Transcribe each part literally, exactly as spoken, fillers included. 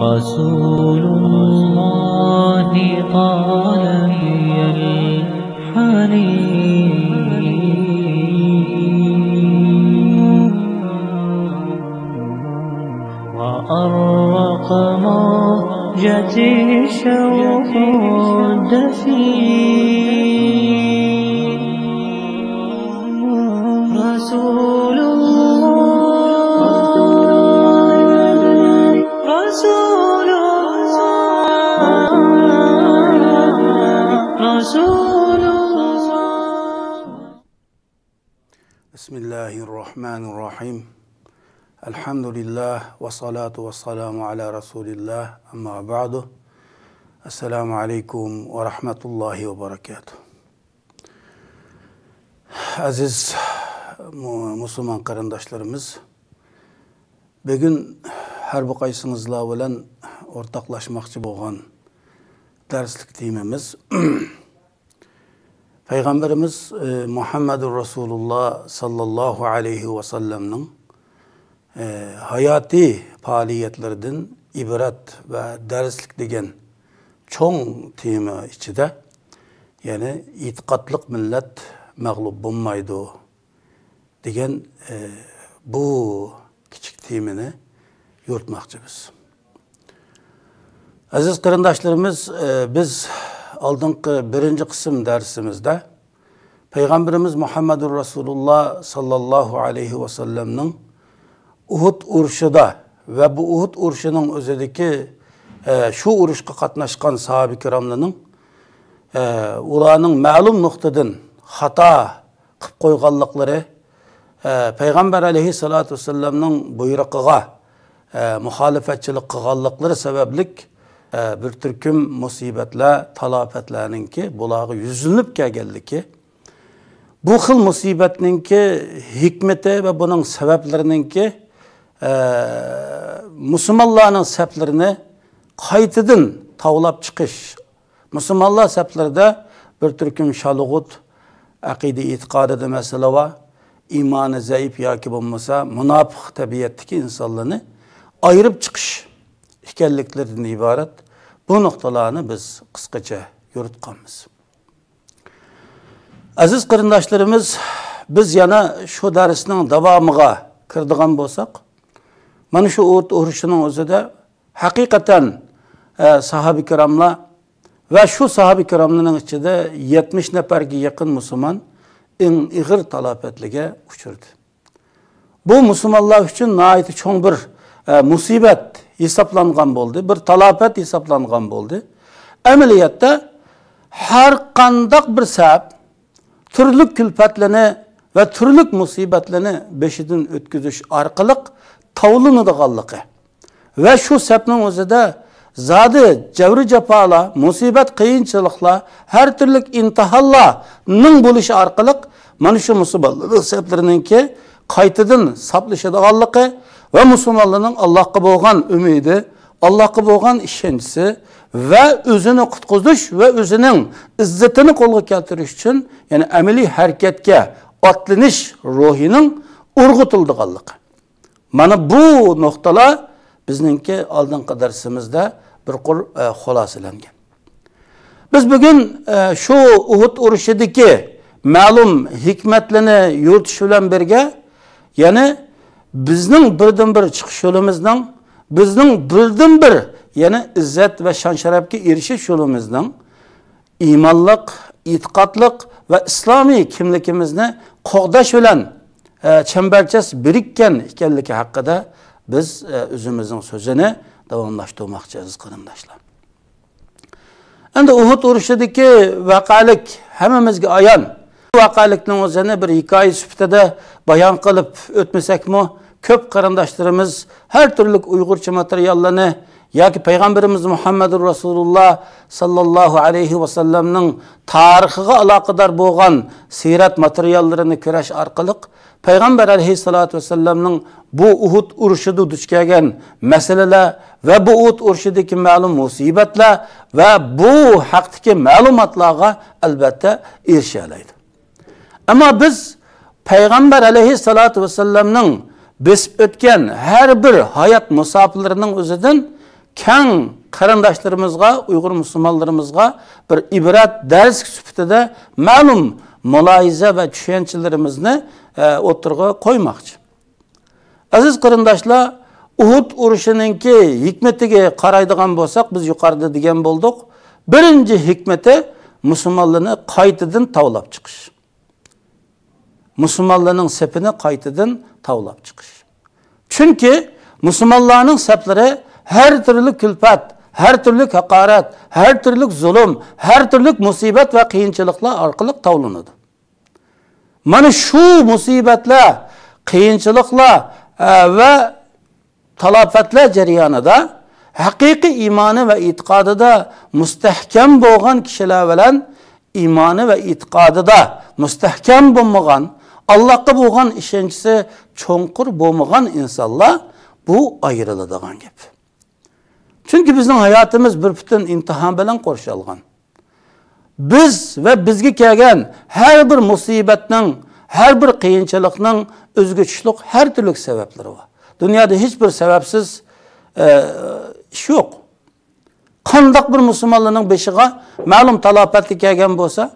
رسول الله طال بي الحنين، وأرق موجتي شوق الدفين. رسول الله، رسول الله، رسول الله. بسم الله الرحمن الرحيم. الحمد لله والصلاة والسلام على رسول الله. أما بعد. السلام عليكم ورحمة الله وبركاته. ئەزىز مۇ-، مۇسۇلمان قېرىنداشلىرىمىز، بۈگۈن ھەر بىر قايسىڭىزلار بىلەن ئورتاقلاشماقچى بولغان دەرسلىك تېمىمىز پەيغەمبىرىمىز، ئى، مۇھەممەدۇر رەسۇلۇللا ساللاللاھۇ ئەلەيھى ۋەسەللەمنىڭ، ئى، ھاياتىي پائالىيەتلىرىدىن ئىبرەت ۋە دەرسلىك دېگەن چوڭ تېما ئىچىدە، يەنى ئېتىقادلىق مىللەت مەغلۇپ بولمايدۇ دېگەن، ئى، بۇ كىچىك تېمىنى يورۇتماقچى بىز. ئەزىز قېرىنداشلىرىمىز، ئى، بىز ئالدىنقى بىرىنچى قىسىم دەرسىمىزدە پەيغەمبىرىمىز مۇھەممەدۇر رەسۇلۇللا ساللاللاھۇ ئەلەيھى ۋەسەللەمنىڭ ئۇھۇد ئۇرۇشىدا ۋە بۇ ئۇھۇد ئۇرۇشىنىڭ ئۆزىدىكى، ئە، شۇ ئۇرۇشقا قاتناشقان ساھابە كىراملىرىنىڭ، ئە، ئۇلارنىڭ مەلۇم نۇقتىدىن خاتا قىلىپ قويغانلىقلىرى، ئە، پەيغەمبەر ئەلەيھىسسالاتۇ ۋەسسالامنىڭ بۇيرۇقىغا، ئە، مۇخالىپەتچىلىك قىلغانلىقلىرى سەۋەبلىك، ئە، بىر تۈركۈم مۇسىبەتلەر، تالاپەتلەرنىڭكى بۇلارغا يۈزلىنىپ كەلگەنلىكى، بۇ خىل مۇسىبەتنىڭكى ھېكمىتى ۋە بۇنىڭ سەۋەبلىرىنىڭكى، ئە، مۇسۇلمانلارنىڭ سەپلىرىنى قايتىدىن تاۋلاپ چىقىش، مۇسۇلمانلار سەپلىرىدە بىر تۈركۈم شالىغۇت، ئەقىدە ئېتىقادىدا مەسىلە بار، ئىمانى زەئىپ ياكى بولمىسا مۇناپىق تەبىئەتتىكى ئىنسانلارنى ئايرىپ چىقىش ئىكەنلىكلىرىدىن ئىبارەت بۇ نۇقتىلارنى بىز قىسقىچە يورۇتقانمىز. ئەزىز قېرىنداشلىرىمىز، بىز يەنە شۇ دەرسنىڭ داۋامىغا كىرىدىغان بولساق، مانا شۇ ئۇھۇد ئۇرۇشىنىڭ ئۆزىدە ھەقىقەتەن، ئە، ساھابە كىراملار ۋە شۇ ساھابە كىراملارنىڭ ئىچىدە يەتمىش نەپەرگە يېقىن مۇسۇلمان ئەڭ ئېغىر تالاپەتلەرگە ئۇچرىدى. بۇ مۇسۇلمانلار ئۈچۈن ناھايىتى چوڭ بىر، ئە، مۇسىبەت ھېسابلانغان بولدى، بىر تالاپەت ھېسابلانغان بولدى. ئەمەلىيەتتە ھەر قانداق بىر سەپ تۈرلۈك كۈلپەتلىرىنى ۋە تۈرلۈك مۇسىبەتلىرىنى بېشىدىن ئۆتكۈزۈش ئارقىلىق تاۋلىنىدىغانلىقى ۋە شۇ سەپنىڭ ئۆزىدە زادى جەۋرى جاپالار، مۇسىبەت، قىيىنچىلىقلار، ھەر تۈرلۈك ئىمتىھانلارنىڭ بولۇشى ئارقىلىق مانا شۇ مۇسۇلمانلارنىڭ سەپلىرىنىڭكى قايتىدىن ساپلىشىدىغانلىقى ۋە مۇسۇلمانلارنىڭ ئاللاھقا بولغان ئۈمىدى، ئاللاھقا بولغان ئىشەنچىسى ۋە ئۆزىنى قۇتقۇزۇش ۋە ئۆزىنىڭ ئىززىتىنى قولغا كەلتۈرۈش ئۈچۈن، يەنى ئەمەلىي ھەرىكەتكە ئاتلىنىش روھىنىڭ ئۇرغۇتۇلىدىغانلىقى. مانا بۇ نۇقتىلار بىزنىڭكى ئالدىنقى دەرسىمىزدە بىر قۇر، ئە، خۇلاسىلەنگەن. بىز بۈگۈن، ئە، شۇ ئۇھۇد ئۇرۇشىدىكى مەلۇم ھېكمەتلىرىنى يورۇتۇش بىلەن بىرگە، يەنى بىزنىڭ بىردىنبىر چىقىش يولىمىزنىڭ، بىزنىڭ بىردىنبىر، يەنى ئىززەت ۋە شان-شەرەپكە ئېرىشىش يولىمىزنىڭ ئىمانلىق، ئېتىقادلىق ۋە ئىسلامىي كىملىكىمىزنى قوغداش بىلەن، ئە، چەمبەرچاس بىرىككەن ئىكەنلىكى ھەققىدە بىز، ئە، ئۆزىمىزنىڭ سۆزىنى داۋاملاشتۇرماقچى، ئەزىز قېرىنداشلار. ئەمدى ئۇھۇد ئۇرۇشىدىكى ۋەقەلىك ھەممىمىزگە ئايان. ۋەقەلىكنىڭ ئۆزىنى بىر ھېكايە سۈپىتىدە بايان قىلىپ ئۆتمىسەكمۇ، كۆپ قېرىنداشلىرىمىز ھەر تۈرلۈك ئۇيغۇرچە ماتېرىياللارنى ياكى پەيغەمبىرىمىز مۇھەممەدۇر رەسۇلۇللا ساللاللاھۇ ئەلەيھى ۋەسەللەمنىڭ تارىخىغا ئالاقىدار بولغان سىرەت ماتېرىياللىرىنى كۆرۈش ئارقىلىق، پەيغەمبەر ئەلەيھىسسالاتۇ ۋەسسالامنىڭ بۇ ئۇھۇد ئۇرۇشىدا دۇچ كەلگەن مەسىلىلەر ۋە بۇ ئۇھۇد ئۇرۇشىدىكى مەلۇم مۇسىبەتلەر ۋە بۇ ھەقتىكى مەلۇماتلارغا ئەلۋەتتە ئېرىشەلەيدۇ. ئەمما بىز پەيغەمبەر ئەلەيھىسسالاتۇ ۋەسسالامنىڭ بېسىپ ئۆتكەن ھەر بىر ھايات مۇساپىلىرىنىڭ ئۆزىدىن كەڭ قېرىنداشلىرىمىزغا، ئۇيغۇر مۇسۇلمانلىرىمىزغا بىر ئىبرەت دەرس سۈپىتىدە مەلۇم مۇلاھىزە ۋە چۈشەنچىلىرىمىزنى، ئە، ئوتتۇرىغا قويماقچى. ئەزىز قېرىنداشلار، ئۇھۇد ئۇرۇشىنىڭكى ھېكمىتىگە قارايدىغان بولساق، بىز يۇقىرىدا دېگەن بولدۇق، بىرىنچى ھېكمىتى مۇسۇلمانلارنى قايتىدىن تاۋلاپ چىقىش. مۇسۇلمانلارنىڭ سېپىنى قايتىدىن تاۋلاپ چىقىش. چۈنكى مۇسۇلمانلارنىڭ سەپلىرى ھەر تۈرلۈك كۈلپەت، ھەر تۈرلۈك ھاقارەت، ھەر تۈرلۈك زۇلۇم، ھەر تۈرلۈك مۇسىبەت ۋە قىيىنچىلىقلار ئارقىلىق تاۋلىنىدۇ. مانا شۇ مۇسىبەتلەر، قىيىنچىلىقلار، ئە، ۋە تالاپەتلەر جەريانىدا ھەقىقىي ئىمانى ۋە ئېتىقادىدا مۇستەھكەم بولغان كىشىلەر بىلەن ئىمانى ۋە ئېتىقادىدا مۇستەھكەم بولمىغان، ئاللاغا بولغان ئىشەنچىسى چوڭقۇر بولمىغان ئىنسانلار بۇ ئايرىلىدىغان گەپ. چۈنكى بىزنىڭ ھاياتىمىز بىر پۈتۈن ئىمتىھان بىلەن قورشالغان. بىز ۋە بىزگە كەلگەن ھەر بىر مۇسىبەتنىڭ، ھەر بىر قىيىنچىلىقنىڭ ئۆزىگە چۈشلۈك ھەر تۈرلۈك سەۋەبلىرى بار. دۇنيادا ھېچ بىر سەۋەبسىز، ئە، ئىش يوق. قانداق بىر مۇسۇلمانلارنىڭ بېشىغا مەلۇم تالاپەتلەر كەلگەن بولسا،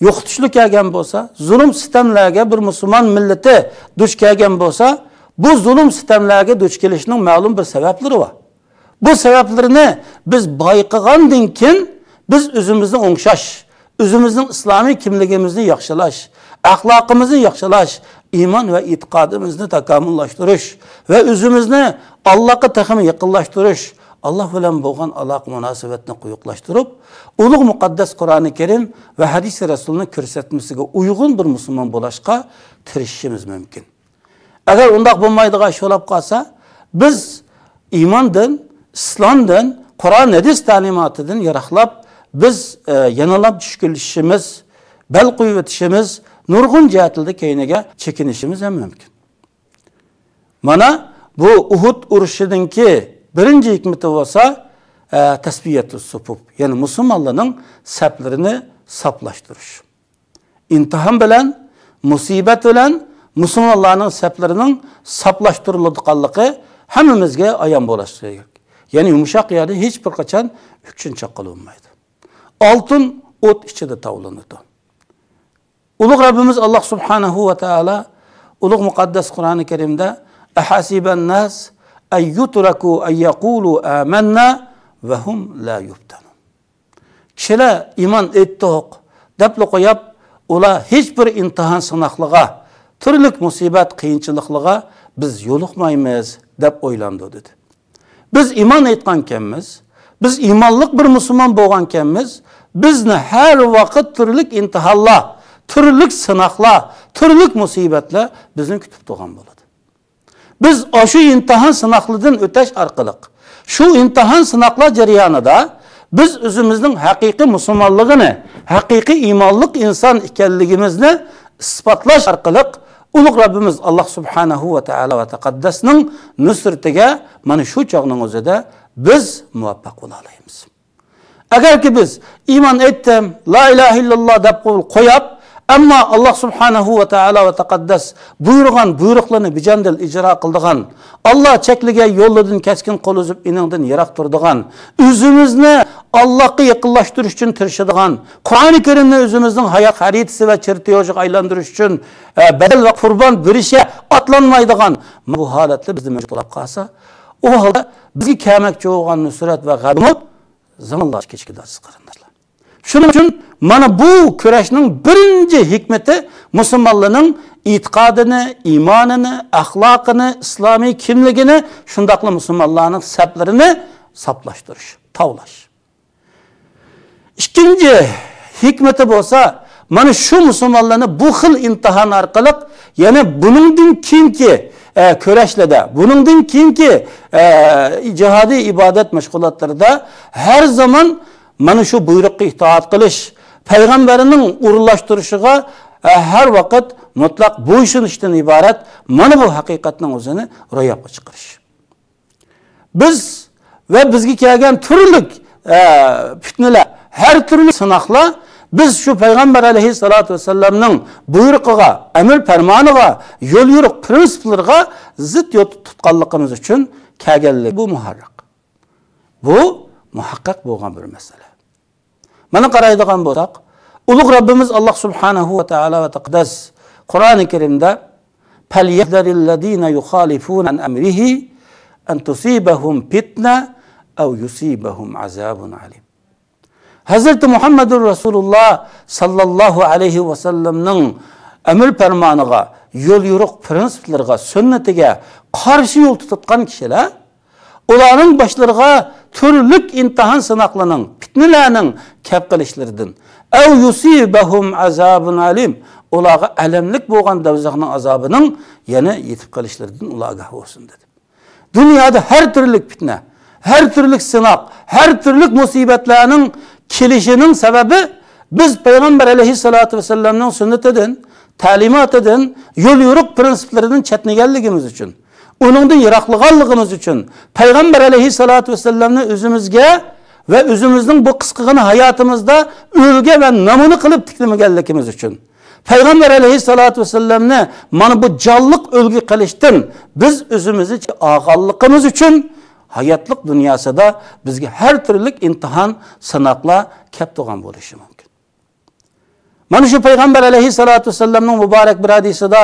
يوقىتىشلار كەلگەن بولسا، زۇلۇم سىتەملەرگە بىر مۇسۇلمان مىللىتى دۇچ كەلگەن بولسا، بۇ زۇلۇم سىتەملەرگە دۇچ كېلىشنىڭ مەلۇم بىر سەۋەبلىرى بار. بۇ سەۋەبلىرىنى بىز بايقىغاندىن كېيىن، بىز ئۆزىمىزنى ئوڭشاش، ئۆزىمىزنىڭ ئىسلامىي كىملىكىمىزنى ياخشىلاش، ئەخلاقىمىزنى ياخشىلاش، ئىمان ۋە ئېتىقادىمىزنى تاكامۇللاشتۇرۇش ۋە ئۆزىمىزنى ئاللاغا تېخىمۇ يېقىنلاشتۇرۇش، ئاللا بىلەن بولغان ئالاقە مۇناسىۋەتنى قويۇقلاشتۇرۇپ، ئۇلۇغ مۇقەددەس قۇرئانى كەرىم ۋە ھەدىسى رەسۇلنىڭ كۆرسەتمىسىگە ئۇيغۇن بىر مۇسۇلمان بولۇشقا تىرىشىشىمىز مۇمكىن. ئەگەر ئۇنداق بولمايدىغان ئىش بولۇپ قالسا، بىز ئىماندىن، ئىسلامدىن، قۇرئان، ھەدىس تەلىماتىدىن يىراقلاپ، بىز، ئە، يەنىلا چۈشكۈنلىشىشىمىز، بەل قويۇۋېتىشىمىز، نۇرغۇن جەھەتلەردە كەينىگە چېكىنىشىمىز ھەم مۇمكىن. مانا بۇ ئۇھۇد ئۇرۇشىنىڭكى بىرىنچى ھېكمىتى بولسا، ئە، تەسۋىيەتۇس سۇپۇپ، يەنى مۇسۇلمانلارنىڭ سەپلىرىنى ساپلاشتۇرۇش. ئىمتىھان بىلەن، مۇسىبەت بىلەن مۇسۇلمانلارنىڭ سەپلىرىنىڭ ساپلاشتۇرۇلىدىغانلىقى ھەممىمىزگە ئايان بولۇشى كېرەك. يەنى يۇمشاق يەردە ھېچ بىر قاچان ئۈچۈن چاققىلى بولمايدۇ. ئالتۇن ئوت ئىچىدە تاۋلىنىدۇ. ئۇلۇغ رەببىمىز ئاللا سۇبھانەھۇ ۋە تائالا ئۇلۇغ مۇقەددەس قۇرئانى كەرىمدە، «ئەھەسىبەن ناس ئەن يۇترەكۇ ئەن يەقۇلۇ ئامەننا ۋە ھۇم لا يۇفتەنۇن.» كىشىلەر ئىمان ئېيتتۇق دەپلا قوياپ، ئۇلار ھېچ بىر ئىمتىھان سىناقلىغا، تۈرلۈك مۇسىبەت قىيىنچىلىقلىغا بىز يولۇقمايمىز دەپ ئويلاندۇ، دېدى. بىز ئىمان ئېيتقانكەنمىز، بىز ئىمانلىق بىر مۇسۇلمان بولغانكەنمىز، بىزنى ھەر ۋاقىت تۈرلۈك ئىمتىھانلار، تۈرلۈك سىناقلار، تۈرلۈك مۇسىبەتلەر بىزنى كۈتۈپ تۇرغان بولىدۇ. بىز ئاشۇ ئىمتىھان سىناقلىرىدىن ئۆتەش ئارقىلىق، شۇ ئىمتىھان سىناقلار جەريانىدا بىز ئۆزىمىزنىڭ ھەقىقىي مۇسۇلمانلىقىنى، ھەقىقىي ئىمانلىق ئىنسان ئىكەنلىكىمىزنى ئىسپاتلاش ئارقىلىق ئۇلۇغ رەببىمىز ئاللا سۇبھانەھۇ ۋە تائالا ۋە تەقەددەسنىڭ نۇسرىتىگە مانا شۇ چاغنىڭ ئۆزىدە بىز مۇۋەپپەق بولالايمىز. ئەگەركى بىز ئىمان ئېيتتىم، لا ئىلاھە ئىللاللا دەپ قويۇپ، ئەمما ئاللا سۇبھانەھۇ ۋە تائالا ۋە تەقەددەس بۇيرۇغان بۇيرۇقلىرىنى بىجاندىل ئىجرا قىلىدىغان، ئاللا چەكلىگەن يوللىرىدىن كەسكىن قول ئۈزۈپ ئېنىڭدىن يىراق تۇرىدىغان، ئۆزىمىزنى ئاللاغا يېقىنلاشتۇرۇش ئۈچۈن تىرىشىدىغان، قۇرئانى كەرىمنى ئۆزىمىزنىڭ ھايات خەرىتىسى ۋە چېرتيوژىغا ئايلاندۇرۇش ئۈچۈن، ئە، بەدەل ۋە قۇربان بېرىشكە ئاتلانمايدىغان بۇ ھالەتلەر بىزدە مەۋجۇت بولۇپ قالسا، ئۇ ھالدا بىزگە كەلمەكچى بولغان نۇسرەت ۋە غەلىبىمۇ زامانلار كېچىكىدۇ، ئەزىز قېرىنداشلار. شۇنىڭ ئۈچۈن مانا بۇ كۈرەشنىڭ بىرىنچى ھېكمىتى مۇسۇلمانلارنىڭ ئېتىقادىنى، ئىمانىنى، ئەخلاقىنى، ئىسلامىي كىملىكىنى، شۇنداقلا مۇسۇلمانلارنىڭ سەپلىرىنى ساپلاشتۇرۇش، تاۋلاش. ئىككىنچى ھېكمىتى بولسا، مانا شۇ مۇسۇلمانلارنى بۇ خىل ئىمتىھان ئارقىلىق، يەنى بۇنىڭدىن كېيىنكى، ئە، كۈرەشلەردە، بۇنىڭدىن كېيىنكى، ئە، جىھادىي ئىبادەت مەشغۇلاتلىرىدا ھەر زامان مانا شۇ بۇيرۇققا ئىتائەت قىلىش، پەيغەمبەرنىڭ ئورۇنلاشتۇرۇشىغا، ئە، ھەر ۋاقىت مۇتلەق بويسۇنۇشتىن ئىبارەت مانا بۇ ھەقىقەتنىڭ ئۆزىنى روياپقا چىقىرىش. بىز ۋە بىزگە كەلگەن تۈرلۈك، ئە، پىتنىلەر، ھەر تۈرلۈك سىناقلار بىز شۇ پەيغەمبەر ئەلەيھىسسالاتۇ ۋەسسالامنىڭ بۇيرۇقىغا، ئەمىر پەرمانىغا، يول يورۇق پرىنسىپلىرىغا زىت يول تۇتقانلىقىمىز ئۈچۈن كەلگەنلىكى بۇ مۇھەررىق. بۇ مۇھەققەق بولغان بىر مەسىلە. مانا قارايدىغان بولساق، ئۇلۇغ رەببىمىز ئاللاھ سۇبھانەھۇ ۋە تائالا ۋە تەقەددەس قۇرئانى كەرىمدە، فَلْيَحْذَرِ الَّذِينَ يُخَالِفُونَ عَنْ أَمْرِهِ أَنْ تُصِيبَهُمْ فِتْنَةٌ أَوْ يُصِيبَهُمْ عَذَابٌ أَلِيمٌ. ھەزرىتى مۇھەممەدۇر رەسۇلۇللاھ ساللاللاھۇ ئەلەيھى ۋەسەللەمنىڭ ئەمىر پەرمانىغا، يول يورۇق پرىنسىپلىرىغا، سۈننىتىگە قارشى يول تۇتۇۋاتقان كىشىلەر، ئۇلارنىڭ باشلىرىغا تۈرلۈك ئىمتىھان سىناقلىرىنىڭ، پىتنىلەرنىڭ كەپ قېلىشلىرىدىن، أَوْ يُصِيبَهُمْ عَذَابٌ أَلِيمٌ، ئۇلارغا ئەلەملىك بولغان دەۋزەخنىڭ ئازابىنىڭ يەنە يېتىپ قېلىشلىرىدىن ئۇلار ئاگاھ بولسۇن، دېدى. دۇنيادا ھەر تۈرلۈك پىتنە، ھەر تۈرلۈك سىناق، ھەر تۈرلۈك مۇسىبەتلەرنىڭ كېلىشىنىڭ سەۋەبى بىز پەيغەمبەر ئەلەيھىسسالاتۇ ۋەسسالامنىڭ سۈننىتىدىن، تەلىماتىدىن، يول يورۇق پرىنسىپلىرىدىن چەتنىگەنلىكىمىز ئۈچۈن، ئۇنىڭدىن يىراقلىغانلىقىمىز ئۈچۈن، پەيغەمبەر ئەلەيھىسسالاتۇ ۋەسسالامنى ئۆزىمىزگە ۋە ئۆزىمىزنىڭ بۇ قىسقىغىنە ھاياتىمىزدا ئۈلگە ۋە نەمۇنە قىلىپ تىكلىمىگەنلىكىمىز ئۈچۈن، پەيغەمبەر ئەلەيھىسسالاتۇ ۋەسسالامنى مانا بۇ جانلىق ئۈلگە قىلىشتىن بىز ئۆزىمىزنى چەتكە ئالغانلىقىمىز ئۈچۈن، ھاياتلىق دۇنياسىدا بىزگە ھەر تۈرلۈك ئىمتىھان، سىناقلار كەپ تۇرغان بولۇشى مۇمكىن. مانا شۇ پەيغەمبەر ئەلەيھىسسالاتۇ ۋەسسالامنىڭ مۇبارەك بىر ھەدىسىدە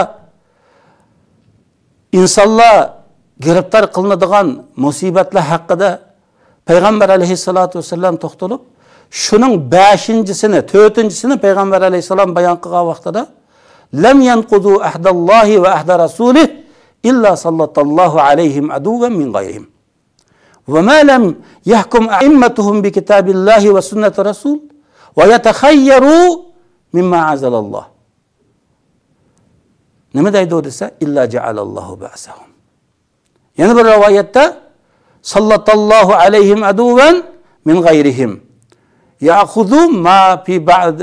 ئىنسانلار گىرىپتار قىلىنىدىغان مۇسىبەتلەر ھەققىدە پەيغەمبەر ئەلەيھىسسالاتۇ ۋەسسالام توختىلىپ، شۇنىڭ بەشىنچىسىنى، تۆتىنچىسىنى پەيغەمبەر ئەلەيھىسسالام بايان قىلغان ۋاقتىدا، لَمْ يَنْقُضُوا عَهْدَ اللَّهِ وَعَهْدَ رَسُولِهِ إِلَّا سَلَّطَ اللَّهُ عَلَيْهِمْ عَدُوًّا مِنْ غَيْرِهِمْ وَمَا لَمْ يَحْكُمْ أَئِمَّتُهُمْ بِكِتَابِ اللَّهِ وَسُنَّةِ رَسُولِهِ وَيَتَخَيَّرُوا مِمَّا أَنْزَلَ اللَّهُ. نېمە دەيدۇ دېسە، إِلَّا جَعَلَ اللَّهُ بَأْسَهُمْ. يەنە بىر رىۋايەتتە، سَلَّطَ اللَّهُ عَلَيْهِمْ عَدُوًّا مِنْ غَيْرِهِمْ يَأْخُذُوا مَا فِي بَعْدِ،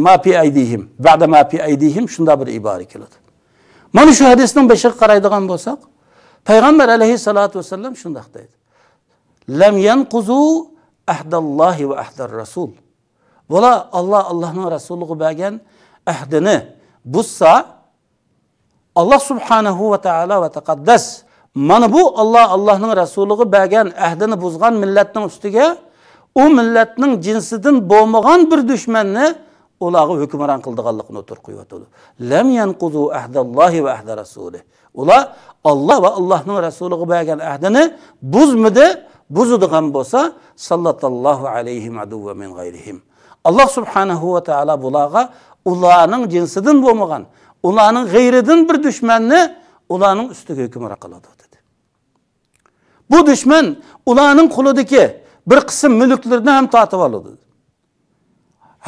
مَا فِي أَيْدِيهِمْ، بَعْدَ مَا فِي أَيْدِيهِمْ، شۇنداق بىر ئىبارە كېلىدۇ. مانا شۇ ھەدىسنىڭ بېشىغا قارايدىغان بولساق، پەيغەمبەر ئەلەيھىسسالاتۇ ۋەسسالام شۇنداق دەيدۇ، لَمْ يَنْقُضُوا عَهْدَ اللَّهِ وَعَهْدَ الرَّسُولِ. بۇلار ئاللا، ئاللانىڭ رەسۇلىغا بەرگەن ئەھدىنى بۇزسا، ئاللا سۇبھانەھۇ ۋە تائالا ۋە تەقەددەس مانا بۇ ئاللا، ئاللانىڭ رەسۇلىغا بەرگەن ئەھدىنى بۇزغان مىللەتنىڭ ئۈستىگە ئۇ مىللەتنىڭ جىنسىدىن بولمىغان بىر دۈشمەننى ئۇلارغا ھۆكۈمران قىلىدىغانلىقىنى ئوتتۇرىغا قويۇۋاتىدۇ. لَمْ يَنْقُضُوا عَهْدَ اللَّهِ وَعَهْدَ رَسُولِهِ. ئۇلار ئاللا ۋە ئاللانىڭ رەسۇلىغا بەرگەن ئەھدىنى بۇزمىدى، بۇزىدىغان بولسا، سَلَّطَ اللَّهُ عَلَيْهِمْ عَدُوًّا مِنْ غَيْرِهِمْ. ئاللا سۇبھانەھۇ ۋە تائالا بۇلارغا ئۇلارنىڭ جىنسىدىن بولمىغان، ئۇلارنىڭ غەيرىدىن بىر دۈشمەننى ئۇلارنىڭ ئۈستىگە ھۆكۈمران قىلىدۇ، دېدى. بۇ دۈشمەن ئۇلارنىڭ قولىدىكى بىر قىسىم مۈلۈكلىرىنى ھەم تارتىۋالىدۇ.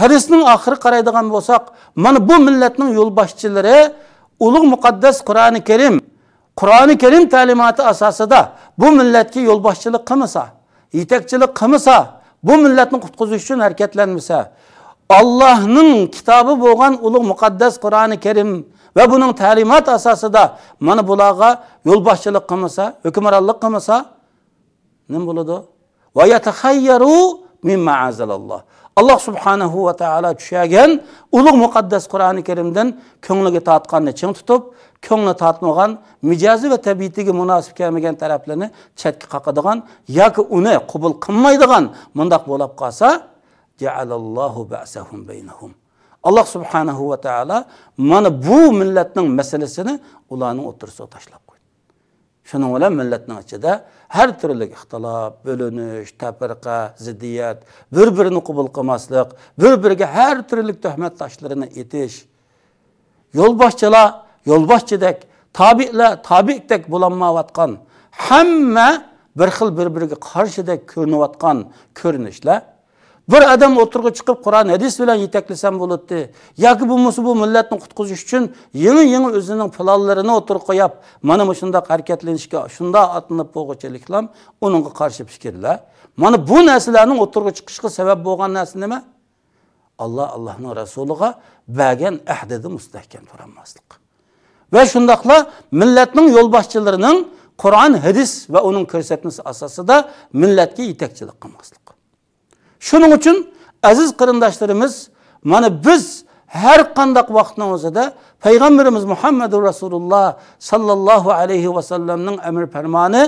ھەدىسنىڭ ئاخىرىغا قارايدىغان بولساق، مانا بۇ مىللەتنىڭ يولباشچىلىرى ئۇلۇغ مۇقەددەس قۇرئانى كەرىم، قۇرئانى كەرىم تەلىماتى ئاساسىدا بۇ مىللەتكە يولباشچىلىق قىلمىسا، يېتەكچىلىك قىلمىسا، بۇ مىللەتنى قۇتقۇزۇش ئۈچۈن ھەرىكەتلەنمىسە، ئاللانىڭ كىتابى بولغان ئۇلۇغ مۇقەددەس قۇرئانى كەرىم ۋە بۇنىڭ تەلىماتى ئاساسىدا مانا بۇلارغا يولباشچىلىق قىلمىسا، ھۆكۈمرانلىق قىلمىسا، نېمە بولىدۇ؟ وَيَتَخَيَّرُوا مِمَّا أَنْزَلَ اللَّهُ. ئاللا سۇبھانەھۇ ۋە تائالا چۈشەرگەن ئۇلۇغ مۇقەددەس قۇرئانى كەرىمدىن كۆڭلىگە تارتقاننى چىڭ تۇتۇپ، كۆڭلى تارتمىغان، مىجەزى ۋە تەبىئىتىگە مۇناسىپ كەلمىگەن تەرەپلىرىنى چەتكە قاقىدىغان ياكى ئۇنى قوبۇل قىلمايدىغان مۇنداق بولۇپ قالسا، جَعَلَ اللَّهُ بَأْسَهُمْ بَيْنَهُمْ. ئاللا سۇبھانەھۇ ۋە تائالا مانا بۇ مىللەتنىڭ مەسىلىسىنى ئۇلارنىڭ ئوتتۇرىسىغا تاشلاپ قويدى. شۇنىڭ بىلەن مىللەتنىڭ ئىچىدە ھەر تۈرلۈك ئىختىلاپ، بۆلۈنۈش، تەپرىقە، زىددىيەت، بىر-بىرىنى قوبۇل قىلماسلىق، بىر-بىرىگە ھەر تۈرلۈك تۆھمەت تاشلىرىنى ئېتىش، يولباشچىلار يولباشچىدەك، تابىئلار تابىئدەك بولالمايۋاتقان، ھەممە بىر خىل بىر-بىرىگە قارشىدەك كۆرۈنۈۋاتقان كۆرۈنۈشلەر، بىر ئادەم ئوتتۇرىغا چىقىپ، قۇرئان، ھەدىس بىلەن يېتەكلىسەم بولاتتى. ياكى بولمىسا بۇ مىللەتنى قۇتقۇزۇش ئۈچۈن يېڭى-يېڭى ئۆزىنىڭ پىلانلىرىنى ئوتتۇرىغا قويۇپ، مانا مۇشۇنداق ھەرىكەتلىنىشكە، شۇنداق ئاتلىنىپ بولغۇچىلىكلام ئۇنىڭغا قارشى پىكىرلەر. مانا بۇ نەرسىلەرنىڭ ئوتتۇرىغا چىقىشىغا سەۋەب بولغان نەرسە نېمە؟ ئاللا، ئاللانىڭ رەسۇلىغا بەرگەن ئەھدىدە مۇستەھكەم تۇرالماسلىق. ۋە شۇنداقلا مىللەتنىڭ يولباشچىلىرىنىڭ قۇرئان، ھەدىس ۋە ئۇنىڭ كۆرسەتمىسى ئاساسىدا مىللەتكە يېتەكچىلىك قىلماسلىق. شۇنىڭ ئۈچۈن، ئەزىز قېرىنداشلىرىمىز، مانا بىز ھەر قانداق ۋاقىتنىڭ ئۆزىدە پەيغەمبىرىمىز مۇھەممەدۇر رەسۇلۇللا ساللاللاھۇ ئەلەيھى ۋەسەللەمنىڭ ئەمر پەرمانى،